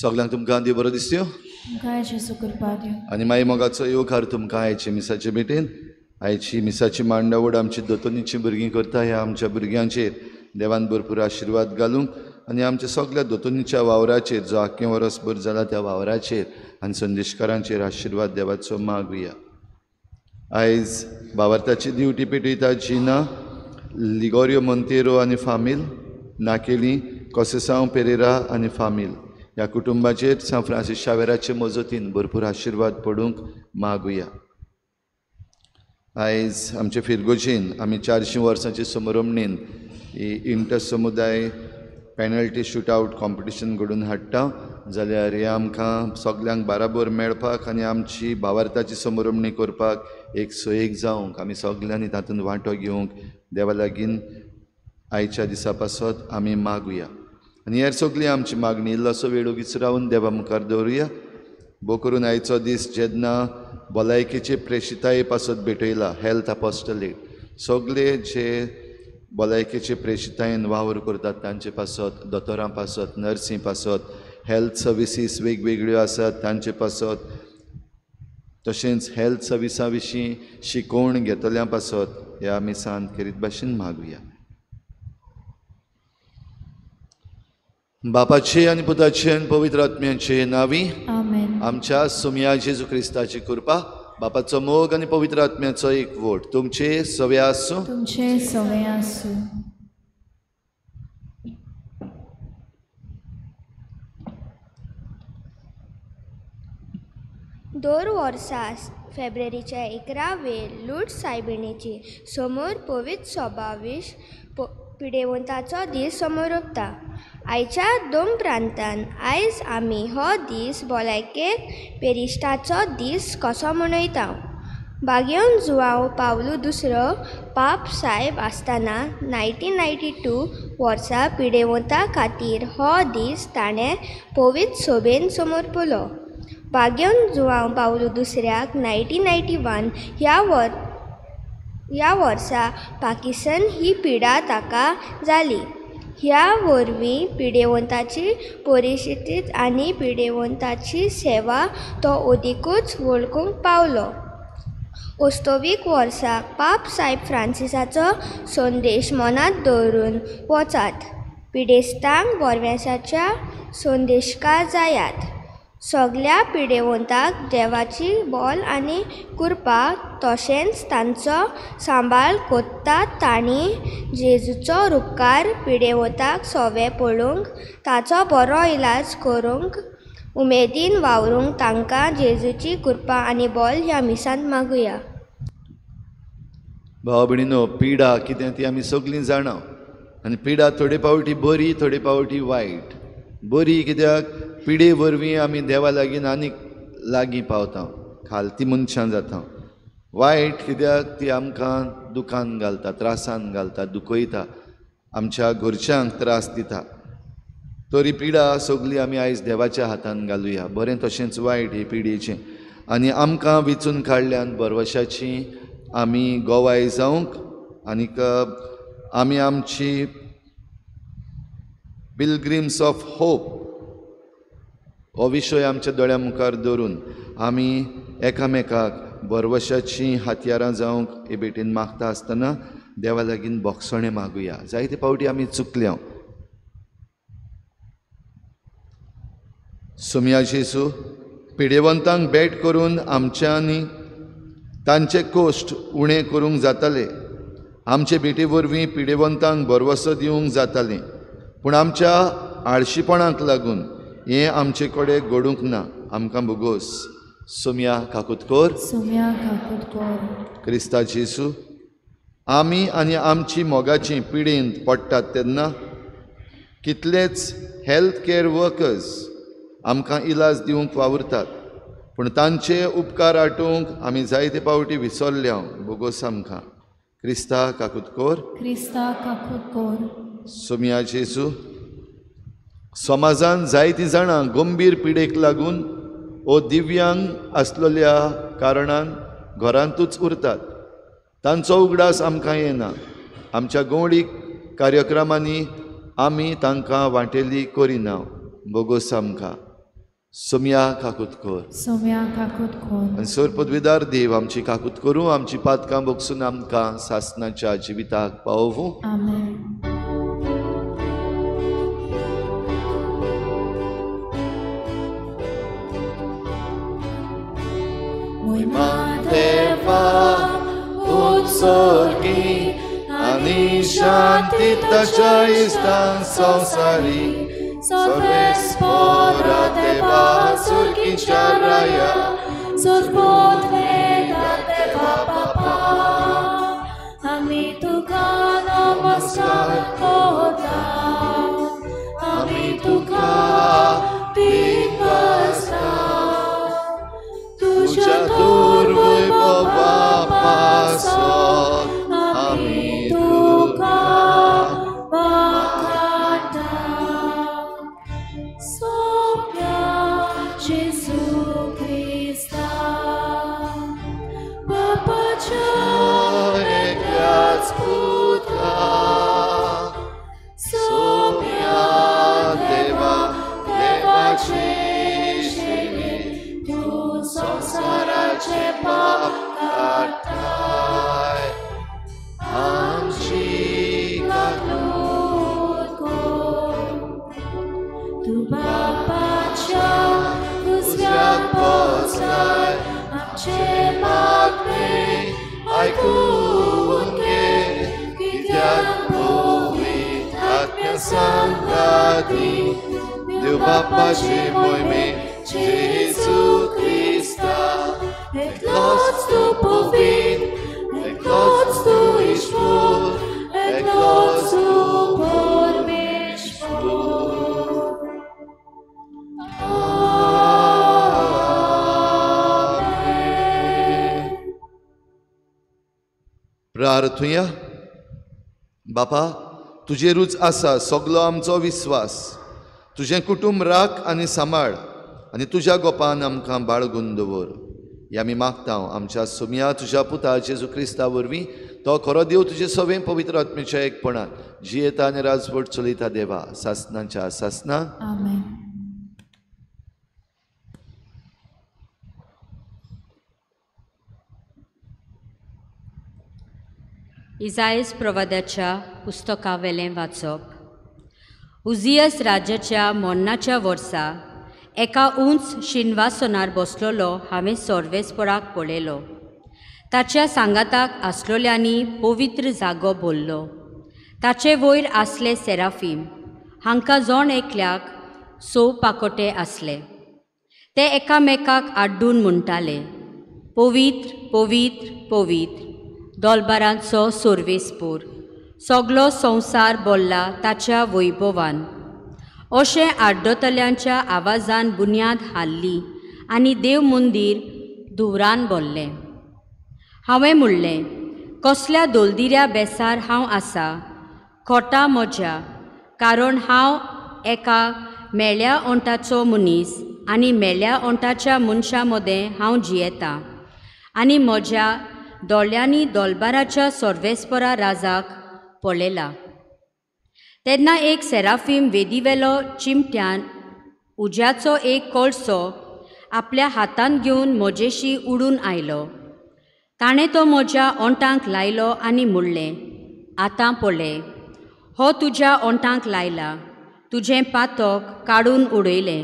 सगळ्यांक तुमकां देव बरो दिसत्यो आनी मागीर मोगाचो येवकार तुमकां आयचे मिसाचे भेटेन. आयची मिसाची मांडावड आमची दोतोनीची भुरगीं करता. ह्या आमच्या भुरग्यांचेर देवान भरपूर आशिर्वाद घालूंक आनी आमच्या सगळ्या दोतोनीच्या वावराचेर जो आख्खें वर्सभर जाला त्या वावराचेर आनी संदेशकारांचेर आशिर्वाद देवाचो मागुया. आयज भावार्थाची दिवटी पेटयता जिना लिगोरियो मोंतेरो आनी फामील, नाकेली कोसेसांव पेरेरा आनी फामील ह्या कुटुंबाचेर सांत फ्रांसीस शावेराचे मजतीन भरपूर आशिर्वाद पडूंक मागुया. आयज आमचे फिरगोजीन आमी 400 वर्सांचे समरमणेन ही इंटर समुदाय पेनल्टी शूट आवट कॉम्पिटिशन घडोवन हाडटा जाल्यार हें आमकां सगल्यांक बाराबर मेळपाक आनी आमची भावार्थाची समरमणी करपाक एक सोयेक जावंक आमी सगल्यांनी तातूंत वांटो घेवंक देवा लागीं आयच्या दिसा पासत आमी मागुया. आनी हेर सगळी आमची मागणी इल्लोसो वेळ ओगीच रावन देवा मुखार दवरुया. भोव करून आयचो दीस जेन्ना भलायकेचे प्रेशिताये पासत भेटयला हेल्थ अपोस्टलेट, सगळे जे भलायकेचे प्रेशितायेन वावर करतात तांचे पासत, दोतोरां पासत, नर्सी पासत, हेल्थ सर्विसीस वेगवेगळ्यो आसात तांचे पासत, तशेंच हेल्थ सर्विसा विशीं शिकोवण घेतल्या पासत ह्या आमी सांत खेरीत भाशेन मागुया. बापाचे आनी पुताचे आनी पवित्र आत्म्याचे नांवी आमच्या सुमया जेजू क्रिस्ताची कृपा, बापाचो मोग आनी पवित्र आत्म्याचो एकवट तुमचे सवे आसूं. तुमचे सवे आसूं. दर वर्सा फेब्रुवारीच्या 11 वेर लूट सायबिणीची समोर पवित्र सोबावीश पिडेवंताचो दीस समोरपता. आयच्या दोन प्रांतान आयज आमी हो दीस भलायकेक पेरिश्टाचो दीस कसो मनयता. बागेवन जुवांव पावलू दुसरो पाप सायब आसतना 1992 वर्सा पिडेवंता खातीर हो दीस ताणें पवित्र सोबेन समर्पलो. बागेवन जुवांव पावलू दुसऱ्याक 1991 ह्या वर्सा पाकिस्तान ही पिडा ताका जाली. ह्या वरवीं पिडेवंताची परिस्थिती आनी पिडेवंताची सेवा तो अदिकूच वळखूंक पावलो. ओस्तोवीक वर्साक पाप सायब फ्रांसिसाचो संदेश मनांत दवरून वचात, पिडेस्तांक बरव्यासाच्या संदेशकार जायात, सगल्या पिडेवंताक देवाची बोल आनी कृपा तशेंच तांचो सांबाळ कोत्ता तांणी जेजूचो रुपकार पिडेवंताक सोवे पळोवंक ताचो बरो इलाज करूंक उमेदीन वावरूंक तांकां जेजूची कृपा आनी बोल ह्या मिसांत मागुया. भाव भयणीनो, पिडा कितें ती आमी सगळीं जाणा आनी पिडा थोडे पावटी बरी थोडे पावटी वायट. बरी कित्याक पिडे वरवीं आमी देवा लागीं आनीक लागीं पावता, खालती मनशां जाता. वायट कित्याक ती आमकां दुखान घालता, त्रासान घालता, दुखयता, आमच्या घरच्यांक त्रास दिता. तरी पिडा सगळी आमी आयज देवाच्या हातान घालुया, बरें तशेंच वायट हे पिडेचें. आनी आमकां विचून काडल्यान बरवशाची आमी गोवाय जावंक आनीक आमी आमची पिलग्रिम्स ऑफ होप हो विशय आमच्या दोळ्या मुखार दवरून आमी एकामेकाक बरवशाचीं हत्यारां जावंक हे भेटेन मागता आसतना देवा लागीं बोगसणें मागुया. जायते फावटी आमी चुकल्या, सोमया जेजू, पिडेवंतांक भेट करून आमच्यांनी तांचे कोश्ट उणें करूंक जाताले. आमचे भेटी वरवीं पिडेवंतांक भरवसो दिवंक जातालें, पूण आमच्या आळशीपणाक लागून हें आमचे कडेन घडूंक ना. आमकां भोगोस. सोमया काकूत कर. सोमया काकूत कर. क्रिस्ता जेजू, आमी आनी आमची मोगाची पिडेंत पडटात तेन्ना कितलेच हेल्थ केअर वर्कर्स आमकां इलाज दिवंक वावुरतात, पूण तांचे उपकार आटोवंक आमी जायते पावटी विसरल्या. भोगोस आमकां. क्रिस्ता काकूत कर. क्रिस्ता काकूत कर. सोमया जेजू, समाजान जायतीं जाणां गंभीर पिडेक लागून ओ दिव्यांग आसलेल्या कारणान घरांतूच उरतात. तांचो उगडास आमकां येना. आमच्या गवळीक कार्यक्रमांनी आमी तांकां वांटेली करिना. भोगोस आमकां. सोमया काकूत कर. सोमया काकूत कर. आनी सर पदवीदार देव आमची काकूत करूं, आमची पातकां भोगसून आमकां सासणाच्या जिविताक पावोवूं. आमेन. देवा उत्सर्गी आनी शांती ताच्या इश्टान संवसारी सर्वेस्पोरा देवा सुर्गीच्या राया सर्वोत्वेदा देवा बापा आमी तुका नमस्कार करता, आमी तुका पिकसता. तुज्या दुर्वैभवा पासत आमी तुका वाखाणटा. सोम्या जेजू क्रिस्ता, बापाच्या एकल्याच पुता, सोम्या देवा देवाचे संवसाराचे पाप काडटाय, आमची काकूत कर. तूं बापाच्या उजव्याक बसलाय, आमचें मागणें आयकून घे, कित्याक पवित्र आत्म्या सांगाती देव बापाचे मोहिमे जेजू क्रिस्ता, एकलोच तूं पवित्र, एकलोच तूं ईश्वर, एकलोच तूं परमेश्वर. आमेन. प्रार्थुया. बापा, तुजेरूच आसा सगलो आमचो विस्वास. तुजें कुटुंब राख आनी सांबाळ आनी तुज्या गोपान आमकां बाळगून दवर. हे आमी मागता आमच्या सोमया तुज्या पुता जेजू क्रिस्ता वरवीं, तो खरो देव तुजे सवें पवित्र आत्म्याच्या एकपणान जियेता आनी राजवट चलयता देवा सासनाच्या सासना. आमेन. इजायस प्रवादाच्या पुस्तकावेलें वाचप. उजियस राज्याच्या मोन्नाच्या वर्सा एका उंच शिनवासनार बसलेलो हांवें सर्वेस्पराक पळयलो. ताच्या सांगाताक आसलोल्यांनी पवित्र जागो भरलो. ताचे वयर आसले सेराफीम, हांकां जण एकल्याक 6 पाकोटे आसले. ते एकामेकाक आड्डून म्हणटाले, पवित्र पवित्र पवित्र दोलबारांचो सर्वेस्पोर, सगलो संवसार भरला ताच्या वैभवान. अशें आड्डतल्यांच्या आवाजान बुन्याद हाल्ली आनी देव मंदीर धुंवरान भरलें. हांवें म्हणलें, कसल्या दोलदिऱ्या बेसार हांव आसा, खोटा म्हज्या, कारण हांव एका मेळ्या ओंठाचो मनीस आनी मेळ्या ओंठाच्या मनशां मदें हांव जियेतां आनी म्हज्या दोळ्यांनी दोलबाराच्या सर्वेस्परा राजाक पळयला. तेन्ना एक सेराफीम वेदीवेलो चिमट्यान उज्याचो एक कोळसो आपल्या हातांत घेवन म्हजेशी उडून आयलो. ताणें तो म्हज्या ओंठांक लायलो आनी म्हणलें, आतां पळय, हो तुज्या ओंठांक लायला, तुजें पातक काडून उडयलें,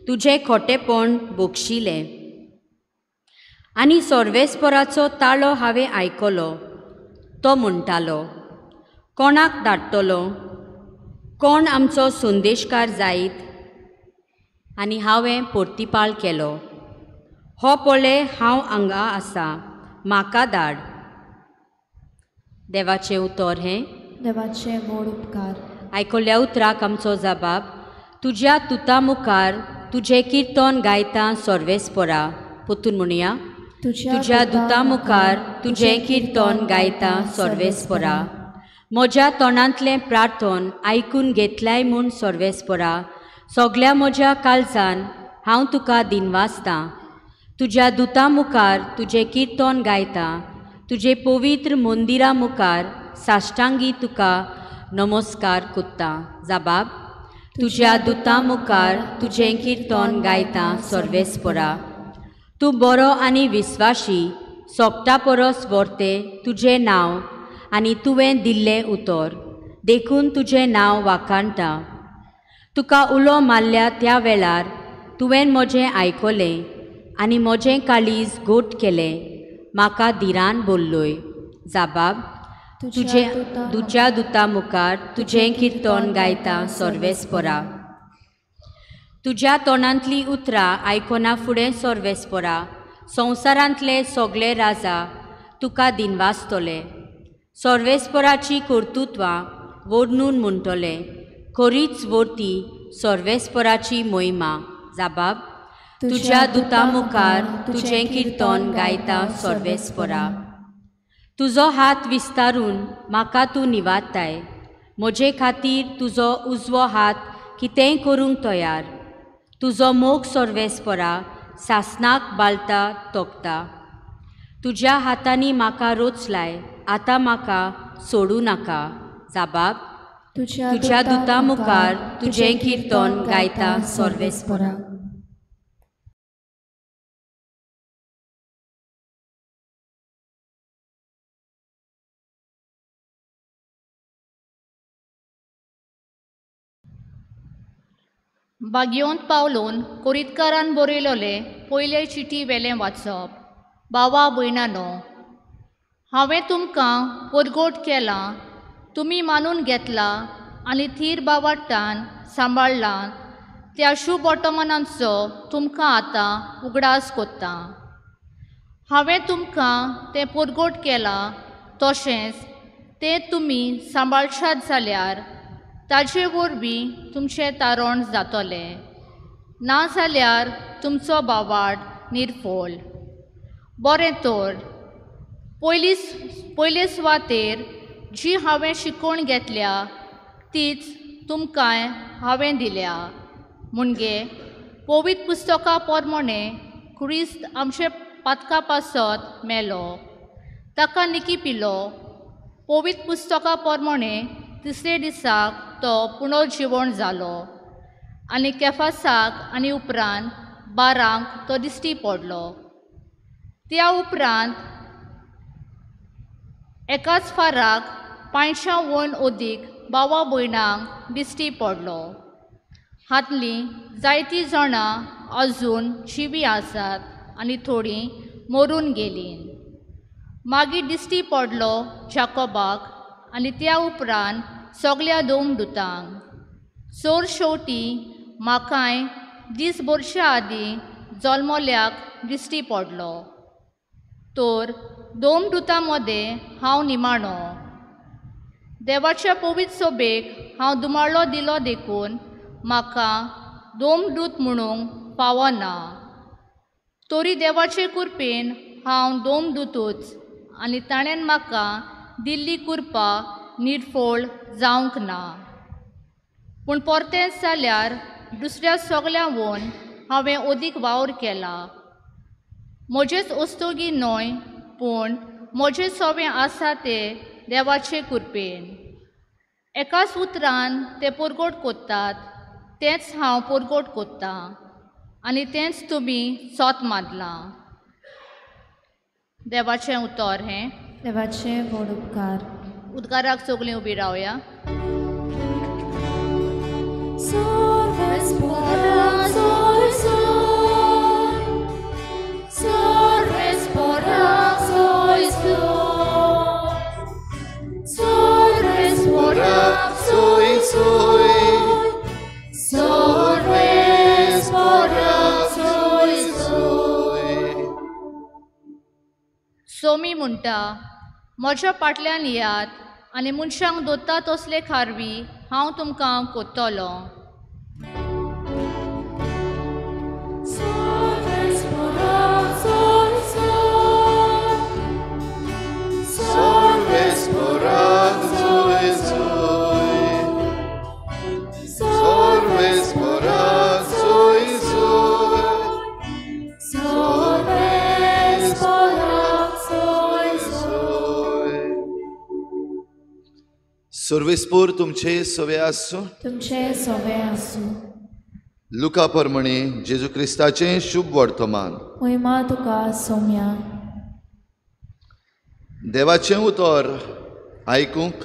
तुजें खोटेपण बोगशिलें. आनी सर्वेस्पराचो ताळो हांवें आयकलो, तो म्हणटालो, कोणाक धाडटलो, कोण आमचो संदेशकार जायत? आनी हांवें परतिपाळ केलो, हो पळय हांव हांगा आसा, म्हाका धाड. देवाचें उतर हें. देवाचें व्हड उपकार. आयकल्या उतराक आमचो जबाब, तुज्या तुता मुखार तुजें किर्तन गायता सर्वेस्परा. पोतून म्हणया, तुज्या दुता मुखार तुजें किर्तन गायता सर्वेस्परा. म्हज्या तोंडांतलें प्रार्थन आयकून घेतल्याय म्हूण सर्वेस्परा, सगल्या म्हज्या काळजान हांव तुका दिनवासतां. तुज्या दुता मुखार तुजें किर्तन गायता, तुजे पवित्र मंदिरा मुखार साश्टांगी तुका नमस्कार कोत्ता. जबाब, तुज्या दुता मुखार तुजें किर्तन गायता सर्वेस्परा. तूं बरो आनी विस्वाशी, सोगटा परस वर्ते तुजें नांव आनी तुवें दिल्लें उतर, देखून तुजें नांव वाखाणटा. तुका उलो मारल्या त्या वेळार तुवें म्हजें आयकलें आनी म्हजें काळीज गोट केलें, म्हाका धिरान बोल्लोय. जबाब, तुज्या दुता मुखार तुजें किर्तन गायता सर्वेस्परा. तुज्या तोंडांतलीं उतरां आयकना फुडें सर्वेस्परा, संवसारांतले सगळे राजा तुका दिनवासतले. सर्वेस्पराची कर्तुत्वां वर्णून म्हणटले, खरीच वर्ती सर्वेस्पराची मोहिमा. जबाब, तुज्या दुता मुखार तुजें किर्तन गायता सर्वेस्परा. तुजो हात विस्तारून म्हाका तूं निवारताय, म्हजे खातीर तुजो उजवो हात कितेंय करूंक तयार. तुजो मोग सर्वेस्परा सासणाक बालता तोखता. तुज्या हातांनी म्हाका रोचलाय, आतां म्हाका सोडूं नाका. जबाब, तुज्या दुता मुखार तुजें किर्तन गायता सर्वेस्परा. बागयोंत पावलोन कोरितकारान बरयलोले पयले चिटी वेलें वाचप. बावा भयणानो, हांवें तुमकां परगोट केलां, तुमी मानून घेतला आनी थीर बावाट्टान सांबाळ्ळां त्या शुभ वर्तमानांचो तुमकां आतां उगडास कोत्ता. हांवें तुमकां तें परगोट केलां, तशेंच तें तुमी सांबाळशात जाल्यार ताजे वरवीं तुमचें तारण जातलें, ना जाल्यार तुमचो बावाट निर्फोल. बरें तर पयले सुवातेर जी हांवें शिकोवन घेतल्या तीच तुमकांय हांवें दिल्या, म्हणजे पवित्र पुस्तका प्रमाणे क्रिस्त आमचे पातका पासत मेलो, ताका निकी पिलो, पवित्र पुस्तका प्रमाणे तिसरे दिसाक तो पुनर्जिवण जालो आनी केफासाक आनी उपरांत बारांक तो दिश्टी पडलो. त्या उपरांत एकाच फाराक 500 वयर अदीक भावा भयणांक दिश्टी पडलो. हांतलीं जायतीं जाणां अजून जिवीं आसात आनी थोडीं मरून गेलीं. मागीर दिश्टी पडलो जाकोबाक आनी त्या उपरांत सगल्या दोमदुतांक. सोर शेवटी म्हाकाय दीस भरच्या आदीं जल्मल्याक दिश्टी पडलो. तर दोमदुतां मदें हांव निमाणो. देवाच्या पवित्र सोबेक हांव दुमाळो दिलो देखून म्हाका दोमदूत म्हणूंक पावना, तरी देवाचे कृपेन हांव दोमदूतच आनी ताणें म्हाका दिल्ली कृपा निर्फोळ जावंक ना. पूण परतेंच जाल्यार दुसऱ्या सगळ्यांवून हांवें अदीक वावर केला. म्हजेच उस्तोगी न्हय, पूण म्हजें सवें आसा ते देवाचे कृपेन. एकाच उतरान ते परगोट कोत्तात तेंच हांव परगोट कोत्तां आनी तेंच तुमी सोत मानलां. देवाचें उतर हें. देवाचें व्हड उपकार. उदकाराक सगळीं उबी रावया. Salves म्हणटा, म्हज्या फाटल्यान येयात आनी मनशांक दोता तसले खारवी हांव तुमकां कोत्तलो. सर्वेस्पोर तुमचे सवे आसूं, तुमचे सवे आसूं. लुका प्रमाणे जेजू क्रिस्ताचें शुभ वर्तमान. महिमा तुका सोम्या. देवाचें उतर आयकूंक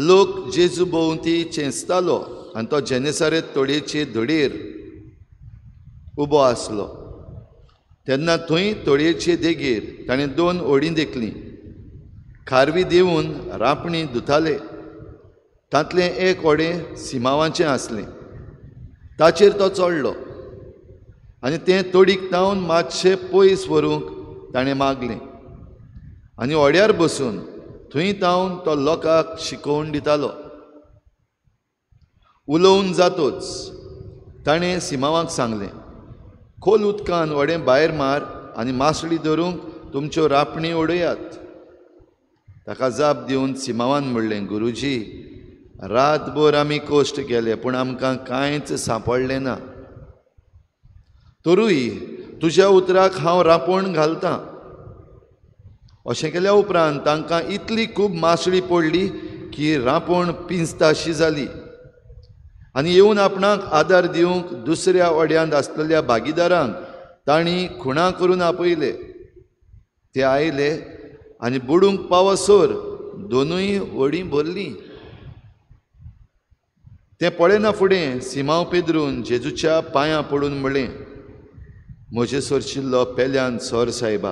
लोक जेजू भोंवती चेंचतालो आनी तो जेनेसारेत तोडयेचे धडयेर उबो आसलो. तेन्ना थंय तोडयेचे देगेर ताणें दोन ओडीं देखलीं. खारवी देवून रांपणी धुताले. तांतलें एक ओडें सिमांवाचें आसलें. ताचेर तो चडलो आनी तें तोडीक तावन मातशें पयस व्हरूंक ताणें मागलें आनी ओड्यार बसून थंय तावन तो लोकांक शिकोवन दितालो. उलोवन जातोच ताणें सिमांवाक सांगलें, खोल उदकान व्हडें भायर मार आनी मासळी धरूंक तुमच्यो रांपणी उडयात. ताका जाप दिवन सिमांवान म्हणलें, गुरुजी, रातभर आमी कश्ट केले पूण आमकां कांयच सांपडलें ना. तरूय तुज्या उतराक हांव रांपोण घालतां. अशें केल्या उपरांत तांकां इतली खूब मासळी पडली की रांपोण पिंजताशी जाली. आनी येवन आपणाक आदार दिवंक दुसऱ्या वाड्यांत आसलेल्या भागीदारांक तांणी खुणा करून आपयले. ते आयले आनी बुडूंक पावसर दोनूय व्हडीं भरलीं. तें पळयना फुडें सिमांव पेद्रून जेजूच्या पांयां पडून म्हणलें, म्हजे सरशिल्लो पेल्यान सर सायबा,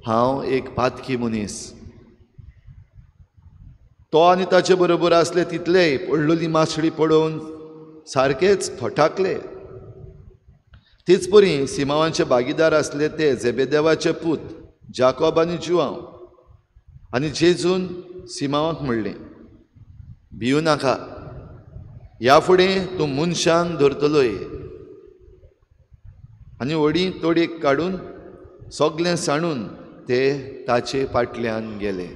हांव एक पातकी मनीस. तो आनी ताचे बरोबर आसले तितलेय पडलेली मासळी पळोवन सारकेच थटाकले. तेच परी सिमांवाचे भागीदार आसले ते जेबेदेवाचे पूत जाकोब आनी जुआंव. आनी जेजून सिमांवाक म्हणलें, भिवू नाका, ह्या फुडें तूं मनशांक धरतलोय. आनी व्हडीं तोडयेक काडून सगलें सांडून ते ताचे फाटल्यान गेले.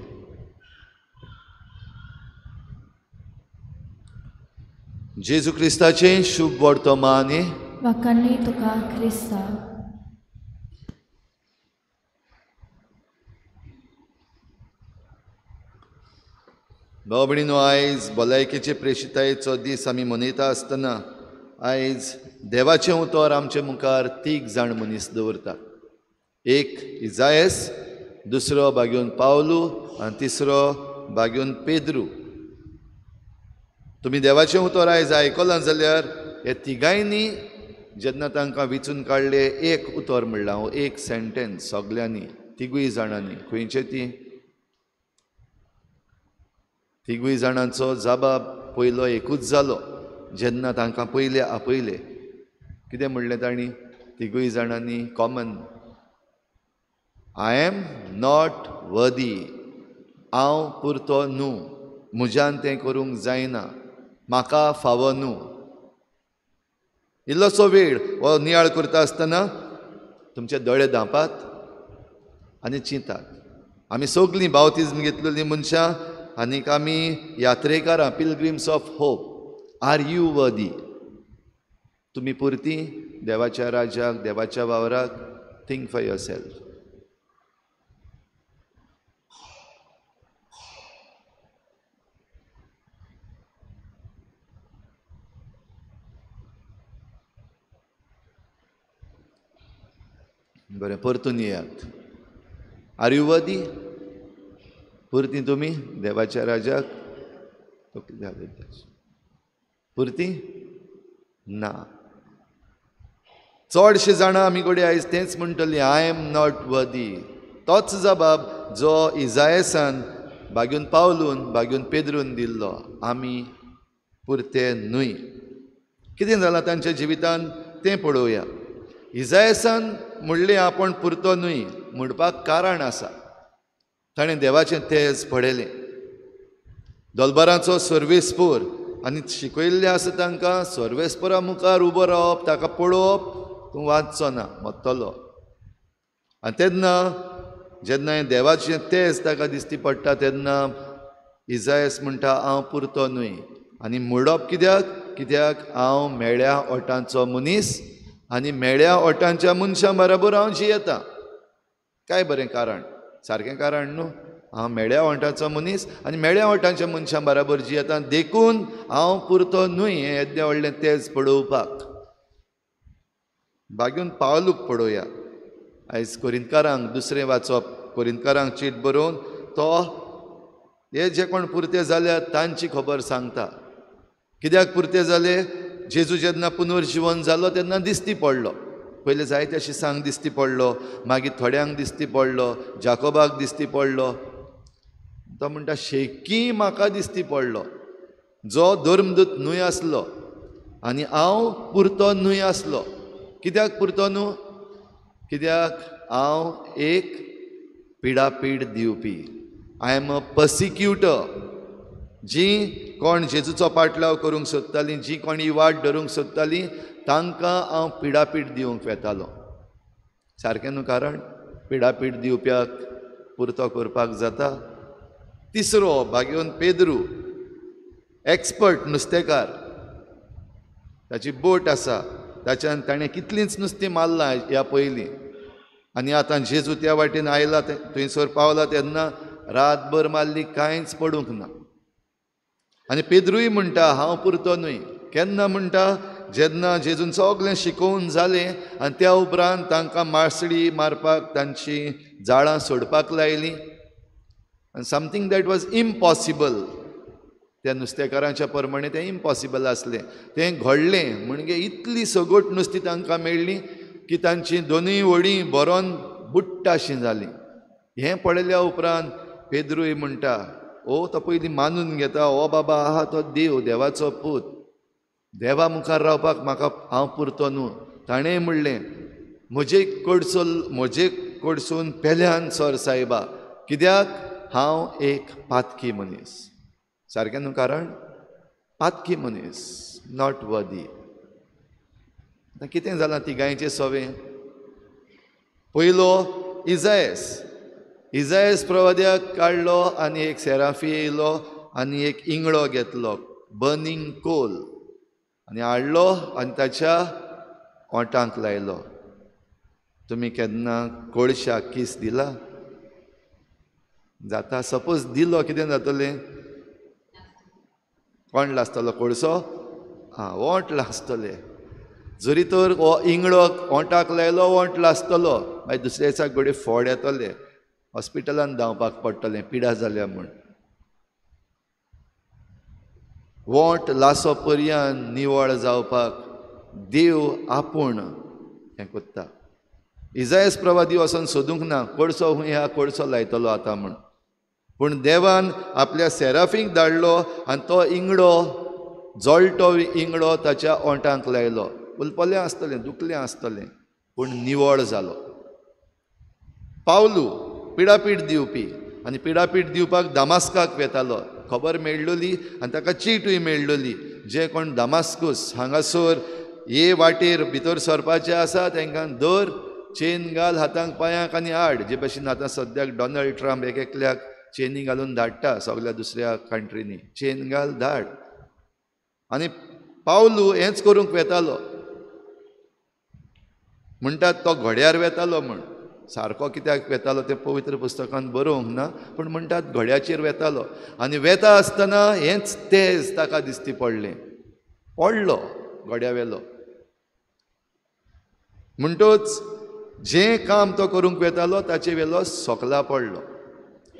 जेजू क्रिस्ताचें शुभ वर्तमान. वाखाणनी तुका क्रिस्ता. भाव भयणीनो, आयज भलायकेचे प्रेशितायेचो दीस आमी मनयता आसतना आयज देवाचें उतर आमचे मुखार तीग जाण मनीस दवरता. एक इजायस, दुसरो बागेवन पावलू आनी तिसरो बागेवन पेद्रू. तुमी देवाचें उतर आयज आयकलां जाल्यार हे तिगांयनी जेन्ना तांकां विचून काडले एक उतर म्हणलां, एक सेंटेन्स सगल्यांनी, तिगूय जाणांनी. खंयचे ती तिगूय जाणांचो जबाब पयलो एकूच जालो. जेन्ना तांकां पयले आपयले कितें म्हणलें तांणी तिगूय जाणांनी common, I am not worthy, हांव पुरतो न्हू, म्हज्यान तें करूंक जायना, म्हाका फावो न्हू. इल्लोसो वेळ हो नियाळ करता आसतना तुमचे दोळे धांपात आनी चिंतात. आमी सगलीं बावतिज्म घेतलेलीं मनशां आनीक आमी यात्रेकारां, pilgrims of hope. Are you worthy? तुमी पुरती देवाच्या राज्याक, देवाच्या वावराक? Think for yourself. बरें, परतून येयात. Are you worthy? पुरती तुमी देवाच्या राज्याक? पुरती ना. चडशे जाणां आमी कडेन आयज तेंच म्हणटली, I am not worthy. तोच जबाब जो इजायसान बागेवन पावलून, बागेवन पेद्रून दिल्लो, आमी पुरते न्हय. कितें जालां तांच्या जिवितान तें पळोवया. इजायसान म्हणलें आपूण पुरतो न्हय म्हणपाक कारण आसा. ताणें देवाचें तेज पळयलें. दोलबारांचो सर्वेस्पोर आनी शिकयल्लें आसा तांकां, सर्वेस्पोरा मुखार उबो रावप, ताका पळोवप, तूं वाचचो ना, मरतलो. आनी तेन्ना जेन्ना देवाचें तेज ताका दिसती पडटा तेन्ना इजायस म्हणटा हांव पुरतो न्हय. आनी म्हणप कित्याक? कित्याक हांव मेळ्या ओटांचो मनीस आनी मेळ्या ओटांच्या मनशां बराबर हांव जियेता. काय बरें कारण, सारकें कारण न्हू. हांव मेळ्या ओंठाचो मनीस आनी मेळ्या ओंठांच्या मनशां बराबर जियेता, देखून हांव पुरतो न्हय हें येद्दें व्हडलें तेज पळोवपाक. बागेवन पावलूक पळोवया. आयज कोरिंतकारांक दुसरें वाचप, कोरिंतकारांक चीट बरोवन तो हे जे कोण पुरते जाल्यात तांची खबर सांगता. कित्याक पुरते जाले? जेजू जेन्ना पुनर्जिवन जालो तेन्ना दिसती पडलो. पयलें जायते शिसांक दिसती पडलो, मागीर थोड्यांक दिसती पडलो, जाकोबाक दिसती पडलो. तो म्हणटा शेकी म्हाका दिसती पडलो, जो धर्मदूत न्हय आसलो आनी हांव पुरतो न्हय आसलो. कित्याक पुरतो न्हू? कित्याक हांव एक पिडापीड दिवपी, I am a पर्सिक्युटर. जी कोण जेजूचो पाटलाव करूंक सोदतालीं, जी कोण ही वाट धरूंक सोदतालीं, तांकां हांव पिडापीड दिवंक वेतालो. सारकें न्हू कारण? पिडापीड दिवप्याक पुरतो करपाक जाता. तिसरो भागेवन पेद्रू, एक्सपर्ट नुस्तेकार. ताची बोट आसा, ताच्यान ताणें कितलींच नुस्तीं मारलां ह्या पयलीं. आनी आतां जेजू त्या वाटेन आयला, थंयसर पावला तेन्ना रातभर मारली, कांयच पडूंक ना. आनी पेद्रूय म्हणटा हांव पुरतो न्हय. केन्ना म्हणटा? जेन्ना जेजून सगळें शिकोवन जालें आनी त्या उपरांत तांकां मासळी मारपाक तांची जाळां सोडपाक लायलीं. आनी समथींग that was impossible, त्या नुस्तेकारांच्या प्रमाणे तें इम्पॉसिबल आसलें, तें घडलें. म्हणजे इतली सगट नुस्तीं तांकां मेळ्ळीं की तांची दोनूय व्हडीं भरोन बुडटाशीं जालीं. हें पळयल्या उपरांत पेद्रूय म्हणटा, ओ तो पयलीं मानून घेता, ओ बाबा आहा तो देव, देवाचो पूत, देवा मुखार रावपाक म्हाका हांव पुरतो न्हू. ताणें म्हणलें म्हजे कडसून पेल्यान सर सायबा, कित्याक हांव एक पातकी मनीस. सारकें न्हू कारण? पातकी मनीस, not वर्दी. आतां कितें जालां तिगांयचें सवें? पयलो इजायस, इजायस प्रवाद्याक काडलो आनी एक सेराफी येयलो आनी एक इंगळो घेतलो, बर्निंग कोल, आनी हाडलो आनी ताच्या ओंठांक लायलो. तुमी केन्ना कोळशाक कीस दिला? जाता. सपोज दिलो, कितें जातलें? कोण लासतलो? कोळसो? आं, ओंठ लासतले. जरी तर हो इंगळो ओंठाक लायलो, ओंठ लासतलो, मागीर दुसऱ्या दिसा घडये फोड येतले, हॉस्पिटलान धांवपाक पडटलें, पिडा जाल्या म्हूण. वोंट लासो पर्यंत निवळ जावपाक देव आपूण हें कोत्ता. इजायस प्रवादी वचोन सोदूंक ना कोळसो हुंय ह्या कोळसो लायतलो आतां म्हूण, पूण देवान आपल्या सेराफींक धाडलो आनी तो इंगडो, जळटो इंगडो ताच्या ओंठांक लायलो. उलपलें आसतलें, दुखलें आसतलें, पूण निवळ जालो. पावलू पिडापीड दिवपी, आनी पिडापीड दिवपाक दामास्काक वेतालो. खबर मेळ्ळोली आनी ताका चीटूय मेळ्ळोली, जे कोण दामास्कूस हांगासर हे वाटेर भितर सरपाचे आसा तांकां दर चेन घाल हातांक पांयांक आनी हाड. जे भशेन आतां सद्याक डोनाल्ड ट्रम्प एक एकल्याक चेनी घालून धाडटा सगल्या दुसऱ्या कंट्रीनी, चेन घाल धाड. आनी पावलू हेंच करूंक वेतालो. म्हणटात तो घोड्यार वेतालो म्हूण, सारको कित्याक वेतालो तें पवित्र पुस्तकान बरोवंक ना, पूण म्हणटात घोड्याचेर वेतालो. आनी वेता आसतना हेंच तेज ताका दिसती पडलें, पडलो घोड्या वेलो. म्हणटच जें काम तो करूंक वेतालो ताचे वेलो सोकला पडलो.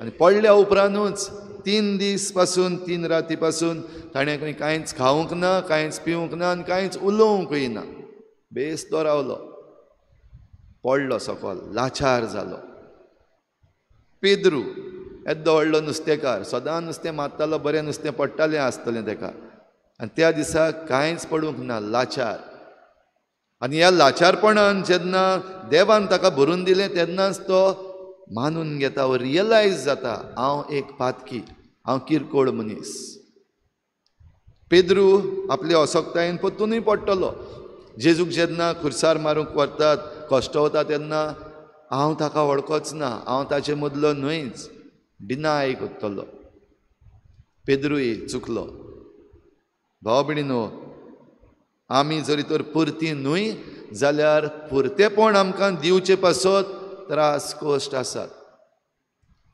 आनी पडल्या उपरांतूच 3 दीस पासून 3 राती पासून ताणें खंय कांयच खावंक ना, कांयच पिवंक ना आनी कांयच उलोवंकूय ना. बेस तो रावलो, पडलो सकल, लाचार जालो. पेद्रू येद्दो व्हडलो नुस्तेकार, सदां नुस्तें मारतालो, बरें नुस्तें पडटालें आसतलें ताका, आनी त्या दिसा कांयच पडूंक ना, लाचार. आनी ह्या लाचारपणान जेन्ना देवान ताका भरून दिलें तेन्नाच तो मानून घेता वो रियलायज जाता हांव एक पातकी, हांव किरकोळ मनीस. पेद्रू आपले असक्तायेन परतूनय पडटलो. जेजूक जेन्ना खुर्सार मारूंक व्हरतात, कश्ट वता तेन्ना हांव ताका वळखोच ना, हांव ताचे मदलो न्हयच, डिनाय करतलो. पेद्रूय चुकलो. भाव भयणीनो, आमी जरी तर पुरती न्हय जाल्यार पुरतेपण आमकां दिवचे पासत त्रास कश्ट आसात.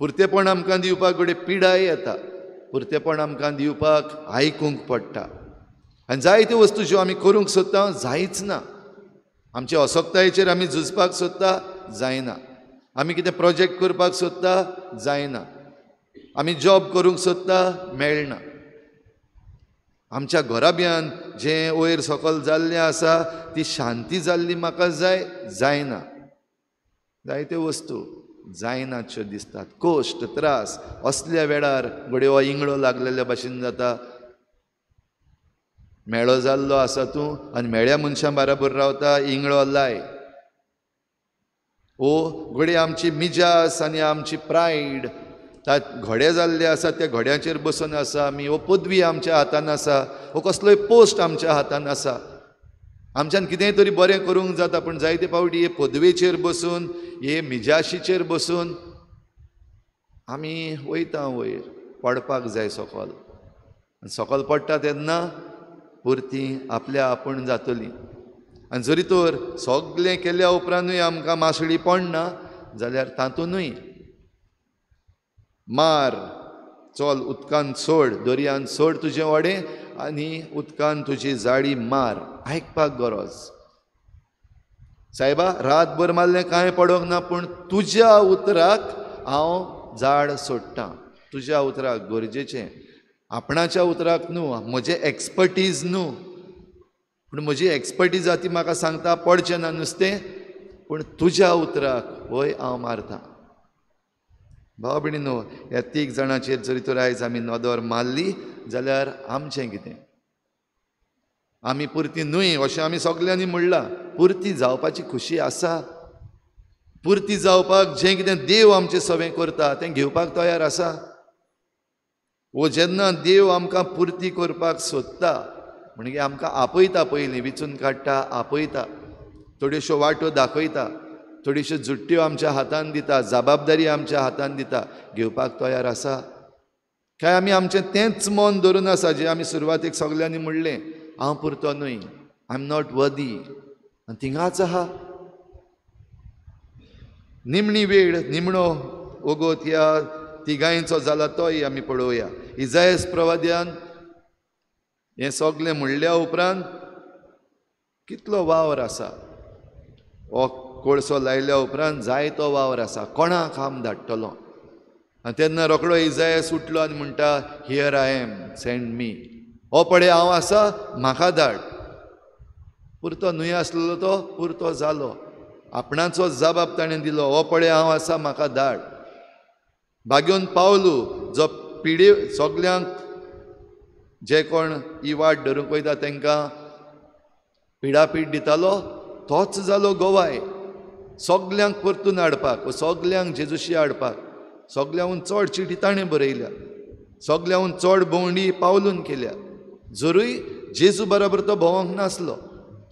पुरतेपण आमकां दिवपाक घडये पिडाय येता, पुरतेपण आमकां दिवपाक आयकूंक पडटा आनी जायत्यो वस्तू ज्यो आमी करूंक सोदता जायच ना. आमचे असक्तायेचेर आमी झुजपाक सोदता, जायना. आमी कितें प्रोजेक्ट करपाक सोदता, जायना. आमी जॉब करूंक सोदता, मेळना. आमच्या घराब्यान जें वयर सकल जाल्लें आसा ती शांती जाल्ली म्हाका जाय, जायना. जायत्यो वस्तू जायनातश्यो दिसतात. कश्ट त्रास असल्या वेळार घडये हो इंगळो लागलेल्या भाशेन जाता. मेळो जाल्लो आसा तूं आनी मेळ्या मनशां बराबर रावता, इंगळो लाय. ओ घडये आमची मिजास आनी आमची प्रायड घोडे जाल्ले आसा त्या घोड्याचेर बसून आसा आमी. हो पदवी आमच्या हातान आसा, हो कसलोय पोस्ट आमच्या हातान आसा, आमच्यान कितेंय तरी बरें करूंक जाता. पूण जायते फावटी हे पदवेचेर बसून, हे मिजाशीचेर बसून आमी वयता वयर, पडपाक जाय सकल. सकल पडटा तेन्ना पुरती आपल्या आपूण जातली. आनी जरी तर सगळें केल्या उपरांतूय आमकां मासळी पडना जाल्यार तातूंतूय मार, चल उदकान सोड, दर्यान सोड तुजें व्हडें आनी उदकान तुजी जाळी मार. आयकपाक गरज. सायबा रातभर मारलें कांय पडोंक ना, पूण तुज्या उतराक हांव जाळ सोडटां. तुज्या उतराक गरजेचें, आपणाच्या उतराक न्हू, म्हजें एक्सपर्टीज न्हू, पूण म्हजी एक्सपर्टीज आसा ती म्हाका सांगता पडचें ना नुस्तें, पूण तुज्या उतराक वय हांव मारतां. भाव भयणीनो, ह्या तीग जाणांचेर जरी तर आयज आमी नदर मारली जाल्यार आमचें कितें? आमी पुरती न्हय अशें आमी सगल्यांनी म्हणलां. पुरती जावपाची खुशी आसा, पुरती जावपाक जें कितें देव आमचें सवें करता तें घेवपाक तयार आसा. वो जेन्ना देव आमकां पुरती करपाक सोदता म्हणजे आमकां आपयता, पयलीं विचून काडटा, आपयता, थोड्योश्यो वाटो दाखयता, थोड्योश्यो जुट्ट्यो आमच्या हातान दिता, जबाबदारी आमच्या हातान दिता, घेवपाक तयार आसा काय आमी आमचें तेंच मन धरून आसा जें आमी सुरवातेक सगल्यांनी म्हणलें, हांव पुरतो न्हय, I am not वर्दी, आनी थिंगाच आहा. निमणी वेळ, निमणो वगत ह्या तिगांयचो जाला तोय आमी पळोवया. इजायस प्रवाद्यान हें सगलें म्हणल्या उपरांत कितलो वावर आसा, हो कोळसो लायल्या उपरांत जायतो वावर आसा, कोणाक हांव धाडटलो? आनी तेन्ना रोकडो इजायस उठलो आनी म्हणटा, here I am, send me. हो पळय हांव आसा, म्हाका धाड. पुरतो न्हय आसलेलो तो पुरतो जालो, आपणाचो जबाब ताणें दिलो, हो पळय हांव आसा, म्हाका धाड. भाग्योन पावलू जो पिडे सगल्यांक जे कोण ही वाट धरूंक वयता तांकां पिडापीड दितालो तोच जालो गोवाय सगल्यांक परतून हाडपाक, सगल्यांक जेजूशी हाडपाक. सगल्यांहून चड चिटी ताणें बरयल्या, सगल्यांहून चड भोंवडी पावलून केल्या. जरूय जेजू बरोबर तो भोंवंक नासलो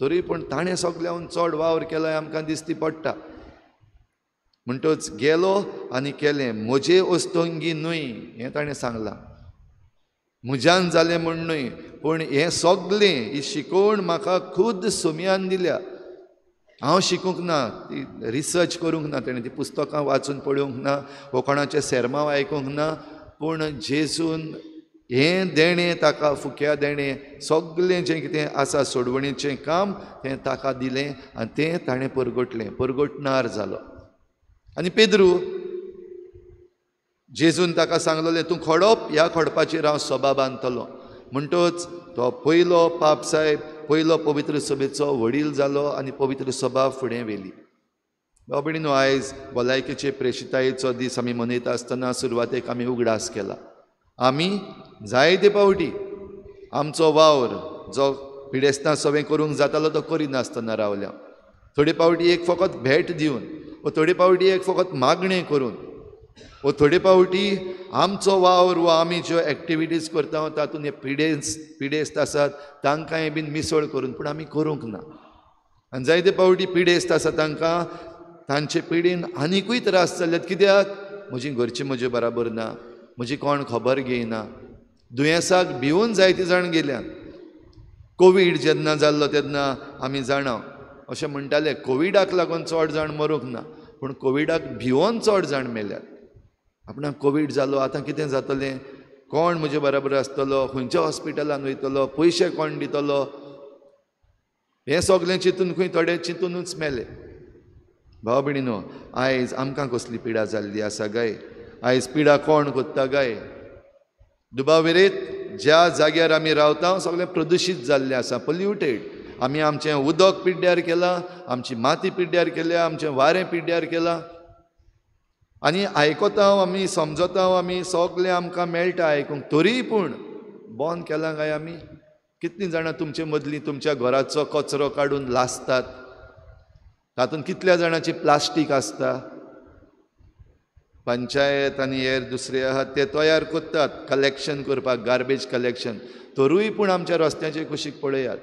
तरी पूण ताणें सगल्यांहून चड वावर केला आमकां दिसती पडटा. म्हणटच गेलो आनी केलें, म्हजे अस्तंगी न्हय हें ताणें सांगलां, म्हज्यान जालें म्हूण न्हय, पूण हें सगलें ही शिकवण म्हाका खुद सोमयान दिल्या. हांव शिकूंक ना, ती रिसर्च करूंक ना, तेणें ती पुस्तकां वाचून पळोवंक ना, वो कोणाचें सेर्मांव आयकूंक ना, पूण जेजून हें देणें ताका, फुक्या देणें सगलें जें कितें आसा सोडवणीचें काम तें ताका दिलें आनी तें ताणें परगटलें, परगटणार जालो. आनी पेद्रू जेजून ताका सांगलेलें, तूं खडप, ह्या खडपाचेर हांव सभा बांदतलो. म्हणटच तो पयलो पाप साहेब, पयलो पवित्र सभेचो वडील जालो आनी पवित्र सभा फुडें व्हेली. भाव भयणीनो, आयज भलायकेचे प्रेशितायेचो दीस आमी मनयता आसतना सुरवातेक आमी उगडास केला. आमी जायते फावटी आमचो वावर जो पिडेस्तां सवें करूंक जातालो तो करिनासतना रावल्या. थोडे फावटी एक फकत भेट दिवन, वो थोडे पावटी एक फकत मागणें करून वो थोडे पावटी आमचो वावर वो आमी ज्यो एक्टिविटीज करता तातूंत हे पिडेस्त आसात तांकांय बीन मिसळ करून, पूण आमी करूंक ना. आनी जायते पावटी पिडेस्त आसा तांकां तांचे पिडेन आनिकूय त्रास जाल्यात. कित्याक? म्हजी घरची म्हजे बराबर ना, म्हजी कोण खबर घेयना, दुयेंसाक भिवून जायते जाण गेल्यात. कोवीड जेन्ना जाल्लो तेन्ना आमी जाणा अशें म्हणटाले कोविडाक लागून चड जाण मरूंक ना, पूण कोविडाक भिवोन चड जाण मेल्यात. आपणाक कोवीड जालो, आतां कितें जातलें, कोण म्हजे बराबर आसतलो, खंयच्या हॉस्पिटलान वयतलो, पयशे कोण दितलो, हें सगळें चिंतून खंय थोडे चिंतूनच मेले. भाव भयणीनो, आयज आमकां कसली पिडा जाल्ली आसा गाय? आयज पिडा कोण कोत्ता गाय? दुबाविरेत ज्या जाग्यार आमी रावता सगळें प्रदुशीत जाल्लें आसा, पोल्युटेड. आमी आमचें उदक पिड्ड्यार केलां, आमची माती पिड्ड्यार केल्या, आमचें वारें पिड्ड्यार केलां. आनी आयकता आमी, समजता आमी, सगळें आमकां मेळटा आयकूंक, तरीय पूण बंद केलां काय आमी? कितलीं जाणां तुमचे मदलीं तुमच्या घराचो कचरो काडून लासतात? तातूंत कितल्या जाणांची प्लास्टीक आसता? पंचायत आनी हेर दुसरे आहात ते तयार करतात कलेक्शन करपाक, गार्बेज कलेक्शन. तरूय पूण आमच्या रस्त्याचे कुशीक पळयात,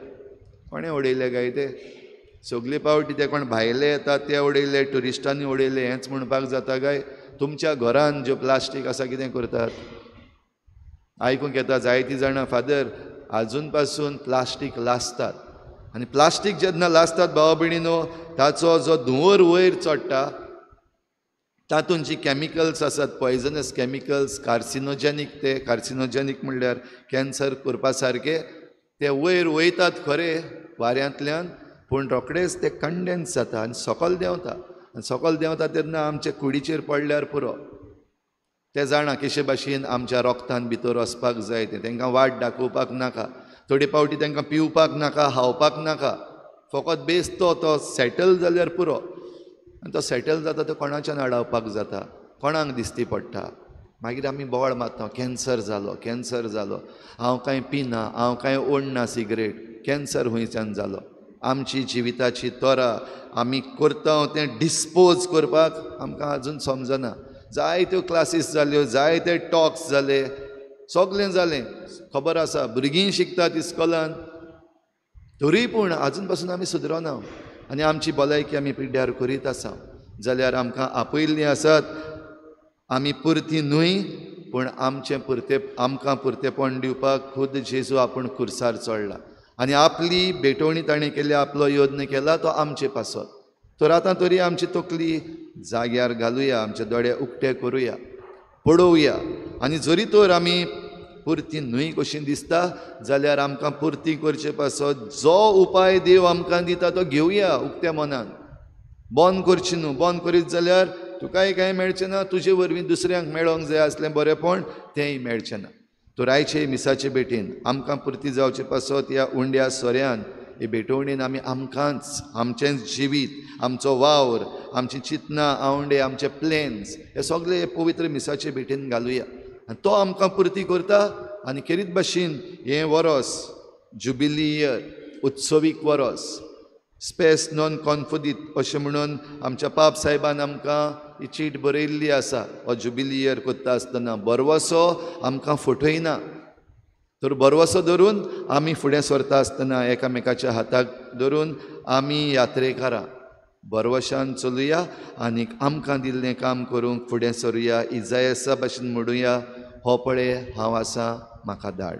कोणें उडयले काय ते? सगले पावटी ते कोण भायले येतात ते उडयले, ट्युरिस्टांनी उडयले हेंच म्हणपाक जाता काय? तुमच्या घरान ज्यो प्लास्टीक आसा कितें करतात? आयकूंक येता जायतीं जाणां, फादर आजून पासून प्लास्टीक लासतात. आनी प्लास्टीक जेन्ना लासतात भाव भयणीनो, ताचो जो धुंवर वयर चडटा तातूंत जी कॅमिकल्स आसात, पॉयजनस कॅमिकल्स, कार्सिनोजेनीक, ते कार्सिनोजेनीक म्हणल्यार कॅन्सर करपा सारके, ते वयर वयतात खरे वाऱ्यांतल्यान, पूण रोखडेच ते कंडेन्स जाता आनी सकल देंवता. आनी सकल देंवता तेन्ना आमचे कुडीचेर पडल्यार पुरो. ते जाणा कशे भाशेन आमच्या रोगतान भितर वचपाक जाय तें, तांकां वाट दाखोवपाक नाका. थोडे पावटी तांकां पिवपाक नाका, खावपाक नाका, फकत बेस तो तो सेटल जाल्यार पुरो. आनी तो सेटल जाता तो कोणाच्यान आडावपाक जाता? कोणाक दिसती पडटा? मागीर आमी बोवाळ मारता, कॅन्सर जालो, कॅन्सर जालो, हांव कांय पिना, हांव कांय ओडना सिगरेट, कॅन्सर खंयच्यान जालो? आमची जिविताची तरा आमी करता तें डिस्पोज करपाक आमकां आजून समजना. जायत्यो क्लासीस जाल्यो, जायते टॉक्स जाले, सगळें जालें, खबर आसा, भुरगीं शिकतात इस्कोलान, तरी पूण आजून पासून आमी सुदरना आनी आमची भलायकी आमी पिड्ड्यार करीत आसा. जाल्यार आमकां आपयल्लीं आसात, आमी पुरती न्हय, पूण आमचें पुरते आमकां पुरतेपण दिवपाक खुद जेजू आपूण खुर्सार चडला आनी आपली भेटवणी ताणें केली, आपलो यत्न केला तो आमचे पासत. तर आतां तरी आमची तकली जाग्यार घालुया, आमचे दोळे उक्ते करुया, पळोवया. आनी जरी तर आमी पुरती न्हय कशी दिसता जाल्यार आमकां पुरती करचे पासत जो उपाय देव आमकां दिता तो घेवया उक्त्या मनान. बंद करची न्हू, बंद करीत जाल्यार तुकाय कांय मेळचें ना, तुजे वरवीं दुसऱ्यांक मेळोंक जाय आसलें बरेंपण तेंय मेळचें ना. तर आयचे मिसाचे भेटीन आमकां पुरती जावचे पासत ह्या उंड्या सोऱ्यान, हे भेटवणीन आमी आमकांच, आमचेंच जिवीत, आमचो वावर, आमची चिंतनां, आवंडे, आमचे प्लॅन्स हे सगळे हे पवित्र मिसाचे भेटीन घालुया आनी तो आमकां पुरती करता. आनी खेरीत भाशेन हें वरोस जुबिली इयर, उत्सवीक वरोस, स्पेस नॉन कॉन्फुदीत अशें म्हणून आमच्या पाप साहेबान आमकां ही चीट बरयल्ली आसा. हो जुबिली इयर करता आसतना बरवसो आमकां फटयना, तर बरवसो धरून आमी फुडें सरता आसतना एकामेकाच्या हाताक धरून आमी यात्रेकारां बरवशान चलुया आनी आमकां दिल्लें काम करूंक फुडें सरुया. इजायसा भाशेन म्हणुया, हो पळय हांव आसा, म्हाका धाड.